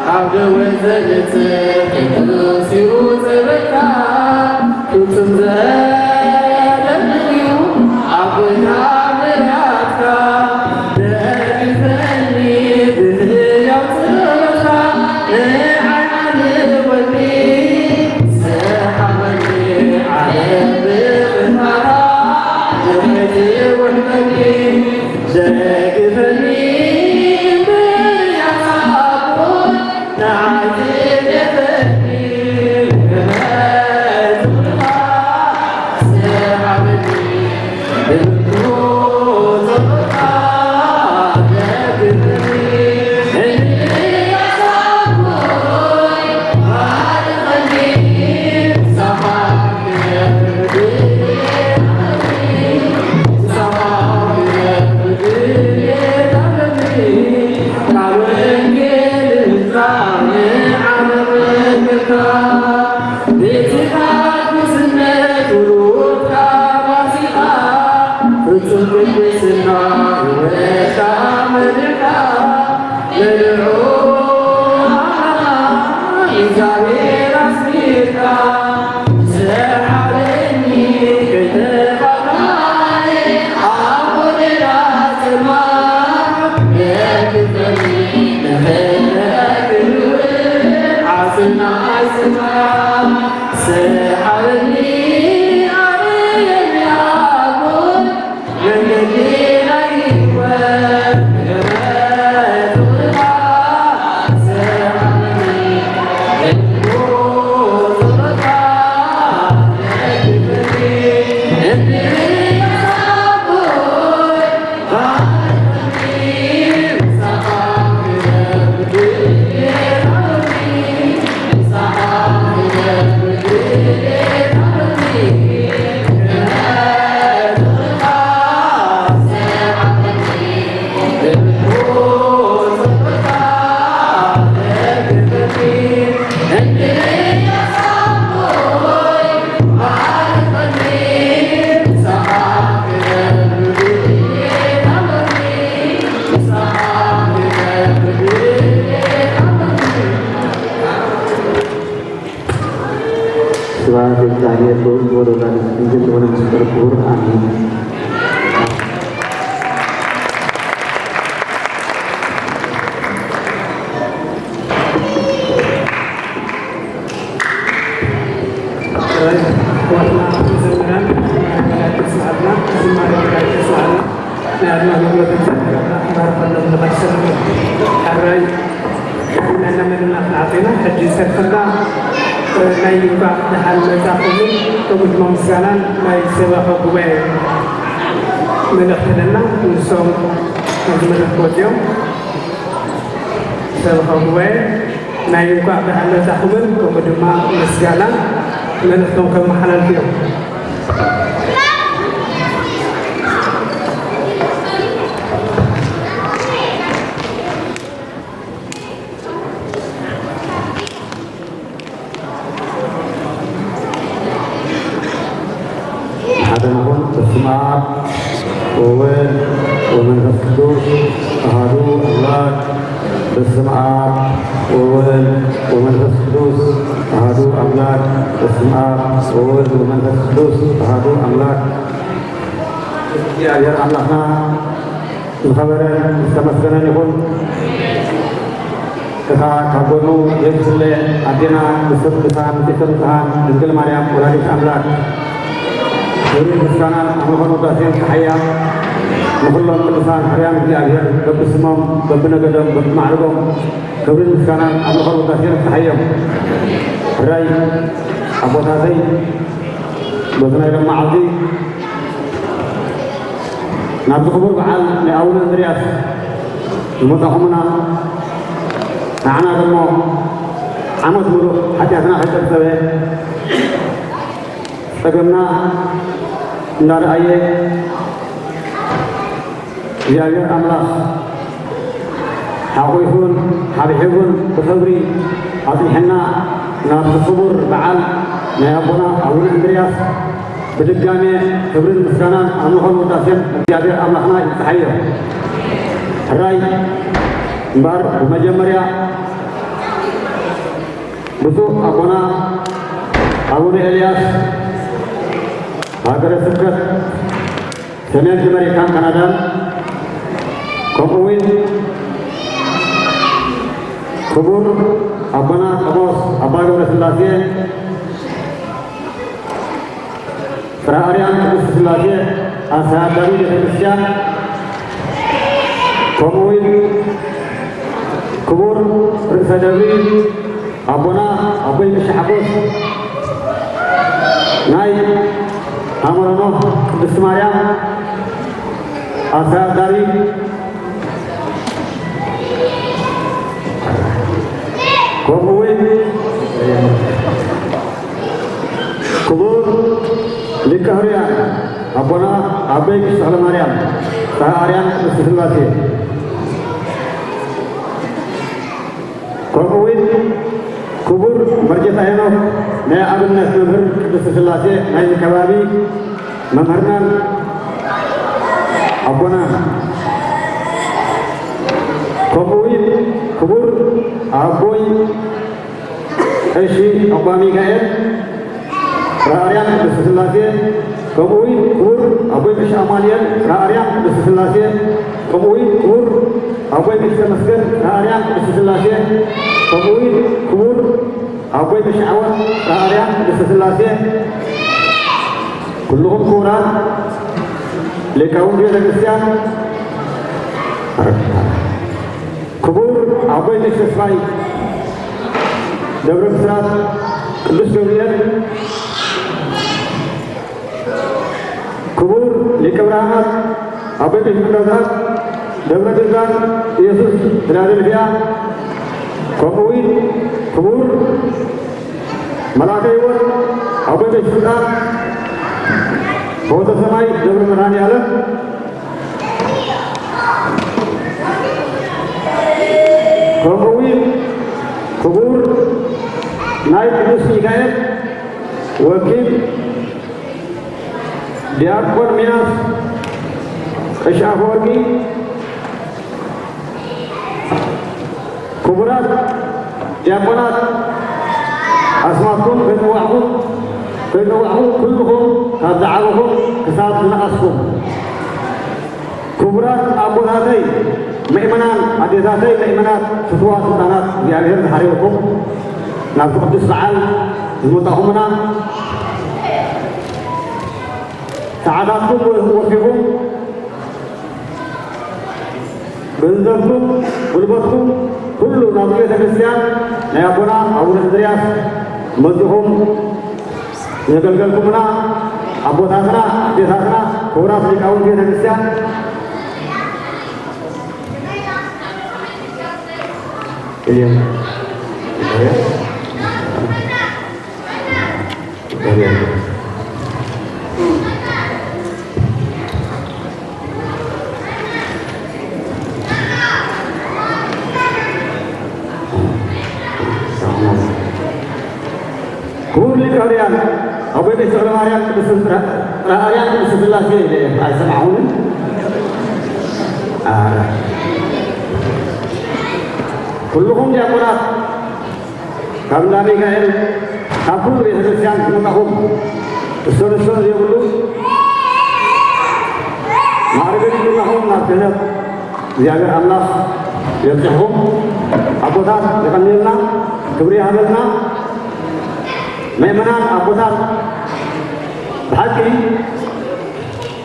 ኣብ ደወ ዘንጽ ቅዱስ እዩ ጸበልካ፣ ፍጹም ዘደንቕ እዩ ኣብ ጎይታ ምሕረትካ። ደግፈኒ ብህያው ጸሎትካ፣ ንዓይ ዓልወኒ፣ ሰሓበኒ ዓለም ብፍርሃት፣ ንኸይትውሕጠኒ። ደግፈኒ ብህያው ጸሎትካ፣ ፍጹም ቅድስና ሕይወትካ መሪሕካ፣ ንልዑል እግዚኣብሔር ኣስሚርካ፣ ሰሓበኒ ከይተፋታኒ ኣብ ጎደና ጸልማት፣ የክፈኒ ንኽንረክብ ዓጽና ኣጽና፣ ሰሓበኒ ኣርእየኒ ኣቦይ ስብሐት ለእግዚአብሔር ወወልድ ወመንፈስ ቅዱስ። ኣሜን። ሕራይ ኣሕዋትና መዘምራን፣ ዝማሬ መላእክት የስምዓልና፣ ዝማሬ መላእክት የስምዓልና። ናይ ኣድማ ኣገልግሎት እግዚኣብሔር ኣምላኽ ይባርኸሎም ንቐድሰሎም። ሕራይ፣ ሕራይ እናመለና ክንዓጽ ኢና። ሕጂ ዝተርፈና፣ እ፣ ናይ እንኳዕ ደሓን መጻእኹምን ከምኡ ድማ ምስጋናን ናይ ሰበኻ ጉባኤ መልእኽቲ ኣለና። ንሶም ኣብዚ መድረኽ ክወጽኡ እዮም። ሰበኻ ጉባኤ ናይ እንኳዕ ደሓን መጻእኹምን ከምኡ ድማ ምስጋናን መልእኽቶም ከመሓላልፉ እዮም። ሓደ ንኹን። በስመ አብ ወወልድ ወመንፈስ ቅዱስ አሐዱ አምላክ። በስመ አብ ወወልድ ወመንፈስ ቅዱስ ኣሃዱ ኣምላክ በስመ ኣብ ወወልድ ወመንፈስ ቅዱስ ኣሃዱ ኣምላክ። እግዚኣብሔር ኣምላኽና ዝኸበረን ዝተመስገነን ይኹን። እታ ካብ ጎኑ ዘይትፍለ ኣዴና ንስብ ቅዱሳን ንጽሕተ ንጹሃን ድንግል ማርያም ወላዲት ኣምላክ፣ ክብሪ ምስጋናን ኣምልኾን ውዳሴን ክሓያ ንኹሎም ቅዱሳን ሕርያን እግዚኣብሔር በብስሞም በብነገዶም በብማዕርጎም ክብርን ምስጋናን ኣምልኾን ውዳሴን ክሓዮም። ሕራይ ኣቦታተይ በዚ ናይ ሎም መዓልቲ ናብዚ ክቡር በዓል ናይ ኣቡነ እንድርያስ ዝመጻኹምና፣ ንዓና ደሞ ዓመት ሙሉእ ሓጢኣትና ከይጸብጸበ፣ ጸገምና እንዳረኣየ፣ እግዚኣብሔር ኣምላኽ ሓቑፉን ሓብሒቡን ብኽብሪ ኣጽኒሐና፣ ናብዚ ክቡር በዓል ናይ ኣቦና ኣቡነ እንድርያስ ብድጋሜ ክብርን ምስጋናን ኣምልኾን ውዳሴን እግዚኣብሔር ኣምላኽና ይብጽሓዮ። ሕራይ እምበኣር፣ ብመጀመርያ ብፁዕ ኣቦና ኣቡነ ኤልያስ ሃገረ ስብከት ሰሜን ኣመሪካን ካናዳን፣ ከምኡ እውን ክቡር ኣቦና ቆሞስ ኣባ ገብረስላሴ፣ ጽርሐ ኣርያም ቅድስት ስላሴ ኣስተዳዳሪ ቤተ ክርስቲያን፣ ከምኡ እውን ክቡር ርእሰ ደብሪ ኣቦና ኣቦይ መሸ ሓጎስ፣ ናይ ኣመረ ኖህ ቅድስት ማርያም ኣስተዳዳሪ፣ ከምኡ እውን ክቡር ሊቀ ሕሩያን ኣቦና ኣቦይ ቀሺ ተኽለ ማርያም፣ ጽርሐ ኣርያም ቅድስት ስላሴ፣ ከምኡ እውን ክቡር መርጌታ ሄኖክ፣ ናይ ኣብነት መምህር ቅድስት ስላሴ ናይዚ ከባቢ መምህርናን ኣቦናን፣ ከምኡ እውን ክቡር ኣቦይ ቀሺ ኣባ ሚካኤል፣ ጽርሐ ኣርያም ቅድስት ስላሴ፣ ከምኡ እውን ክቡር ኣቦይ ቀሺ ኣማኑኤል፣ ጽርሐ ኣርያም ቅድስት ስላሴ፣ ከምኡ እውን ክቡር ኣቦይ ቀሺ ተመስገን፣ ጽርሐ ኣርያም ቅድስት ስላሴ፣ ከምኡ እውን ክቡር ኣቦይ ቀሺ ዓወት፣ ጽርሐ ኣርያም ቅድስት ስላሴ፣ ኩልኹም ክቡራት ሊቃውንቲ ቤተ ክርስቲያን፣ ክቡር ኣቦይ ቀሺ ተስፋይ ደብረ ብስራት ቅዱስ ገብርኤል፣ ክቡር ሊቀ ብርሃናት ኣቦይ ቀሺ ገብረስላሴ ደብረ ድርጋን ኢየሱስ ፊላደልፊያ፣ ከምኡ እውን ክቡር መልኣከ ህይወት ኣቦይ ቀሺ ስልጣን ሆተ ሰማይ ደብረ መድኃኔ ዓለም፣ ከምኡ እውን ክቡር ናይ ቅዱስ ሚካኤል ወኪል ዲያቆን ሚናስ ቀሺ ኣፈወርቂ፣ ክቡራት ዲያቆናት፣ ኣስማትኩም ከይጸዋዕኹም፣ ከይጸዋዕኹም ኩልኹም ካብ ዝዓበኹም ክሳብ ዝነኣስኩም፣ ክቡራት ኣቦታተይ ምእመናን፣ ኣዴታተይ ምእመናት፣ ፍትዋት ስልጣናት፣ እግዚኣብሔር ዝሓርየኩም ናብቲ ቅዱስ በዓል ዝመጻኹምና፣ ሰዓታትኩም ወፊኹም፣ ገንዘብኩም፣ ጉልበትኩም፣ ኩሉ ናብቲ ቤተ ክርስቲያን ናይ ኣቦና ኣቡነ እንድርያስ መጺኹም ዘገልገልኩምና ኣቦታትና፣ ኣዴታትና፣ ክቡራት ሊቃውንቲ ቤተ ክርስቲያን እዮም። ክቡር ሊቀ ሕሩያን ኣቦይ ቀሺ ተኽለ ማርያም ቅድስት ጽርሐ ኣርያም ቅድስት ሥላሴ ኢለ እየ፣ ኣይሰማዕኹምን? ኣረ። ኩልኹም ዲያቆናት፣ ካብ እንዳ ሚካኤል ካብ ኩሉ ቤተ ክርስቲያን ዝመጣኹም እሶን እሶን ዘይብሉ ማዕርገ ዲቁናኹም ናብ ክህነት እግዚኣብሔር ኣምላኽ የብፅሕኹም። ኣቦታት የቐንየልና፣ ክብሪ ይሃበልና። ምእመናን ኣቦታት ብሓቂ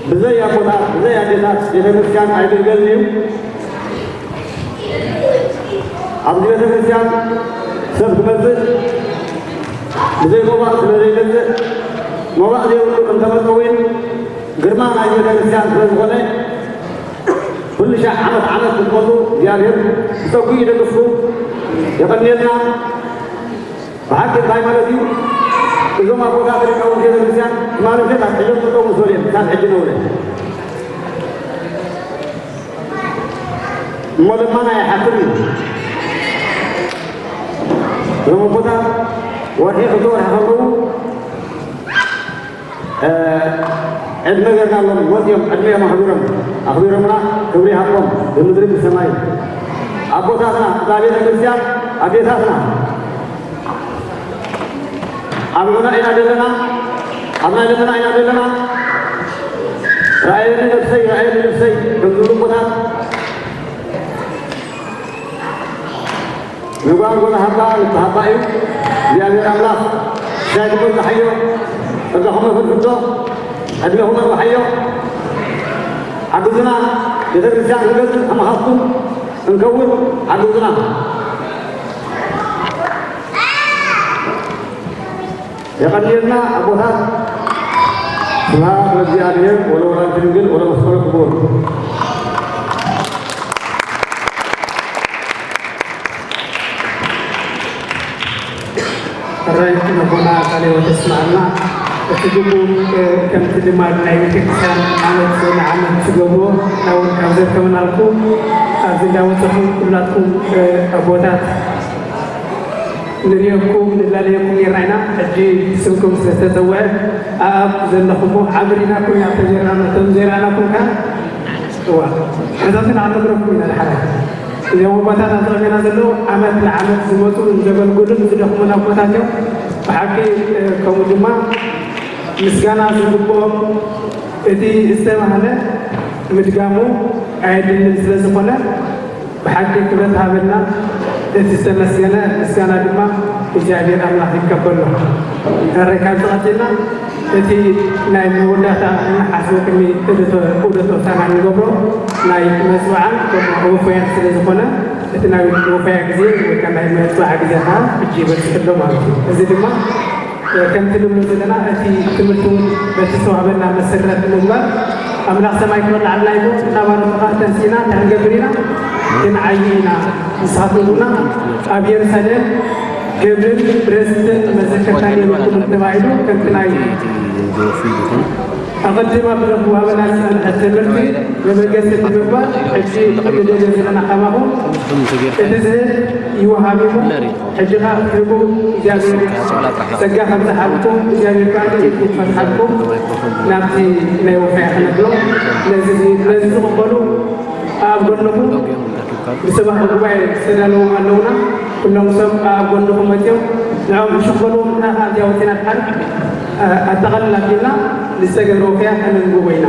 ብዘይ ኣቦታት ብዘይ ኣዴታት ቤተ ክርስቲያን ኣይግልገልን እዩ። ኣብዚ ቤተ ክርስቲያን ሰብ ክመጽእ ብዘይ ሞባእ ስለ ዘይመጽእ፣ ሞባእ ዘይብሉ እንተመጸ እውን ግርማ ናይ ቤተ ክርስቲያን ስለ ዝኾነ፣ ኩሉ ሻዕ ዓመት ዓመት ክትመጹ እግዚኣብሔር ብጸጉኡ ይደግፍኩም። የቐንየልና። ብሓቂ እንታይ ማለት እዩ? እዞም ኣቦታት ሊቃውንቲ ቤተ ክርስቲያን ትማሊ ምሸት ኣትሒዞም ጠጠው ምስ በሉ እዮም ክሳብ ሕጂ ነውለ። እሞ ለማና ኣይሓፍር እዩ። እዞም ኣቦታት ወርሒ ክልተ ወርሒ ከለዉ፣ እ፣ ዕድመ ገርና ኣለዎም። ሞት እዮም፣ ዕድመ እዮም ኣኽቢሮም፣ ኣኽቢሮምና። ክብሪ ይሃቦም ብምድሪ ብሰማይ። ኣቦታትና እታ ቤተ ክርስቲያን ኣዴታትና ኣብዑና ኢና ዘለና፣ ኣብ ናይ ልመና ኢና ዘለና። ራእየኒ ነብሰይ፣ ራእየኒ ነብሰይ ከም ዝብሉ ኣቦታት፣ ንጓል ጓል ሃባ ልቢ ሃባ እዩ። እግዚኣብሔር ኣምላኽ ሻይኩም በዝሓዮ፣ ጸጋኹም ኣፍርፍዶ፣ ዕድሜኹም ኣርብሓዮ። ሓግዙና፣ ቤተ ክርስቲያን ክንገዝእ ከማኻትኩም እንከውን ሓግዙና። የቐንየልና ኣቦታት። ስብሐት ለእግዚኣብሔር ወለወላዲቱ ድንግል ወለመስቀሉ ክቡር። ሕራይ ነቦና ቃለ ሕይወት የስምዓልና። እቲ ግቡእ፣ እ፣ ከምቲ ልማድ ናይ ቤተክርስትያን ዓመት ንዓመት ትገብሮ፣ ንሕና እውን ካብ ዘርከበናልኩ ኣብዚ እንዳወፀኹም ኩላትኩም፣ እ፣ ኣቦታት ንርእየኩም ንላለየኩም ኔርና ኢና። ሕጂ ስምኩም ስለ ዝተፀውዐ ኣብ ዘለኹሞ ዓምር ኢልናኩም ኢና ተዘይረኣና፣ እቶም ዘይረኣናኩም ከኣ እዋ ሕዛትን ኣብ መድረኽኩም ኢና ድሓር። እዚኦም ኣቦታት ኣብ ቅድሜና ዘለዉ ዓመት ንዓመት ዝመፁ ዘገልግሉን ዝደኽሙን ኣቦታት እዮም። ብሓቂ፣ እ፣ ከምኡ ድማ ምስጋና ዝግብኦም እቲ ዝተባህለ ምድጋሙ ኣየድልን ስለ ዝኾነ ብሓቂ ክብረት ሃበና። እቲ ዝተመስገነ ምስጋና ድማ እግዚኣብሔር ኣምላኽ ይቀበሎ። ሕራይ ካብዚ ቀፂልና እቲ ናይ መወዳእታ እንሓስቦ ቅድሚ ዑደት ዑደት ሆሳዕና እንገብሮ ናይ መፅውዓን ከምኡ ወፈያን ስለ ዝኾነ እቲ ናይ ወፈያ ግዜ ወይ ከዓ ናይ መፅውዓ ግዜ ከዓ ሕጂ ይበፅሕ ኣሎ ማለት እዩ። እዚ ድማ ከምቲ ንብሎ ዘለና እቲ ትምህርቲ እውን በቲ ዝተዋህበና መሰረት ንምግባር ኣምላኽ ሰማይ ክበልዓልና ኢሉ እናባረኸ ከዓ ተንሲእና እንታይ ክንገብር ኢና? ክንዓዪ ኢና። ንስኻትኩም ድማ ኣብ የሩሳሌም ክብርን ርስትን መዘከርታን የብልኩምን ተባሂሉ ከምቲ ናይ ኣቐድም ኣቦታት ዝወሃበና ዝጸንሐ ትምህርቲ መበገሲ ብምግባር፣ ሕጂ ንደልዮ ዘለና ካባኹም እቲ ዝህብ ይወሃብ ኢኹም። ሕጂ ኸኣ ክትህቡ እግዚኣብሔር ጸጋ ከብዝሓልኩም፣ እግዚኣብሔር ከኣ ኢዱ ክፈትሓልኩም ናብቲ ናይ ወፈያ ክነብሎ ነዚ ነዚ ዝቕበሉ ኣብ ጎንኹም ብሰባኺ ጉባኤ ዝተዳለዉ ኣለዉና። ኩሎም ሰብ ኣብ ጎንኹም መጺኦም ንዕኦም ሕሹኽ በልዎም። ንሕና ከኣ እዚኣ ወጺና ድሓር ኣጠቓልል ኣቢልና ንዝተገብረ ወፈያ ከነንብቦ ኢና።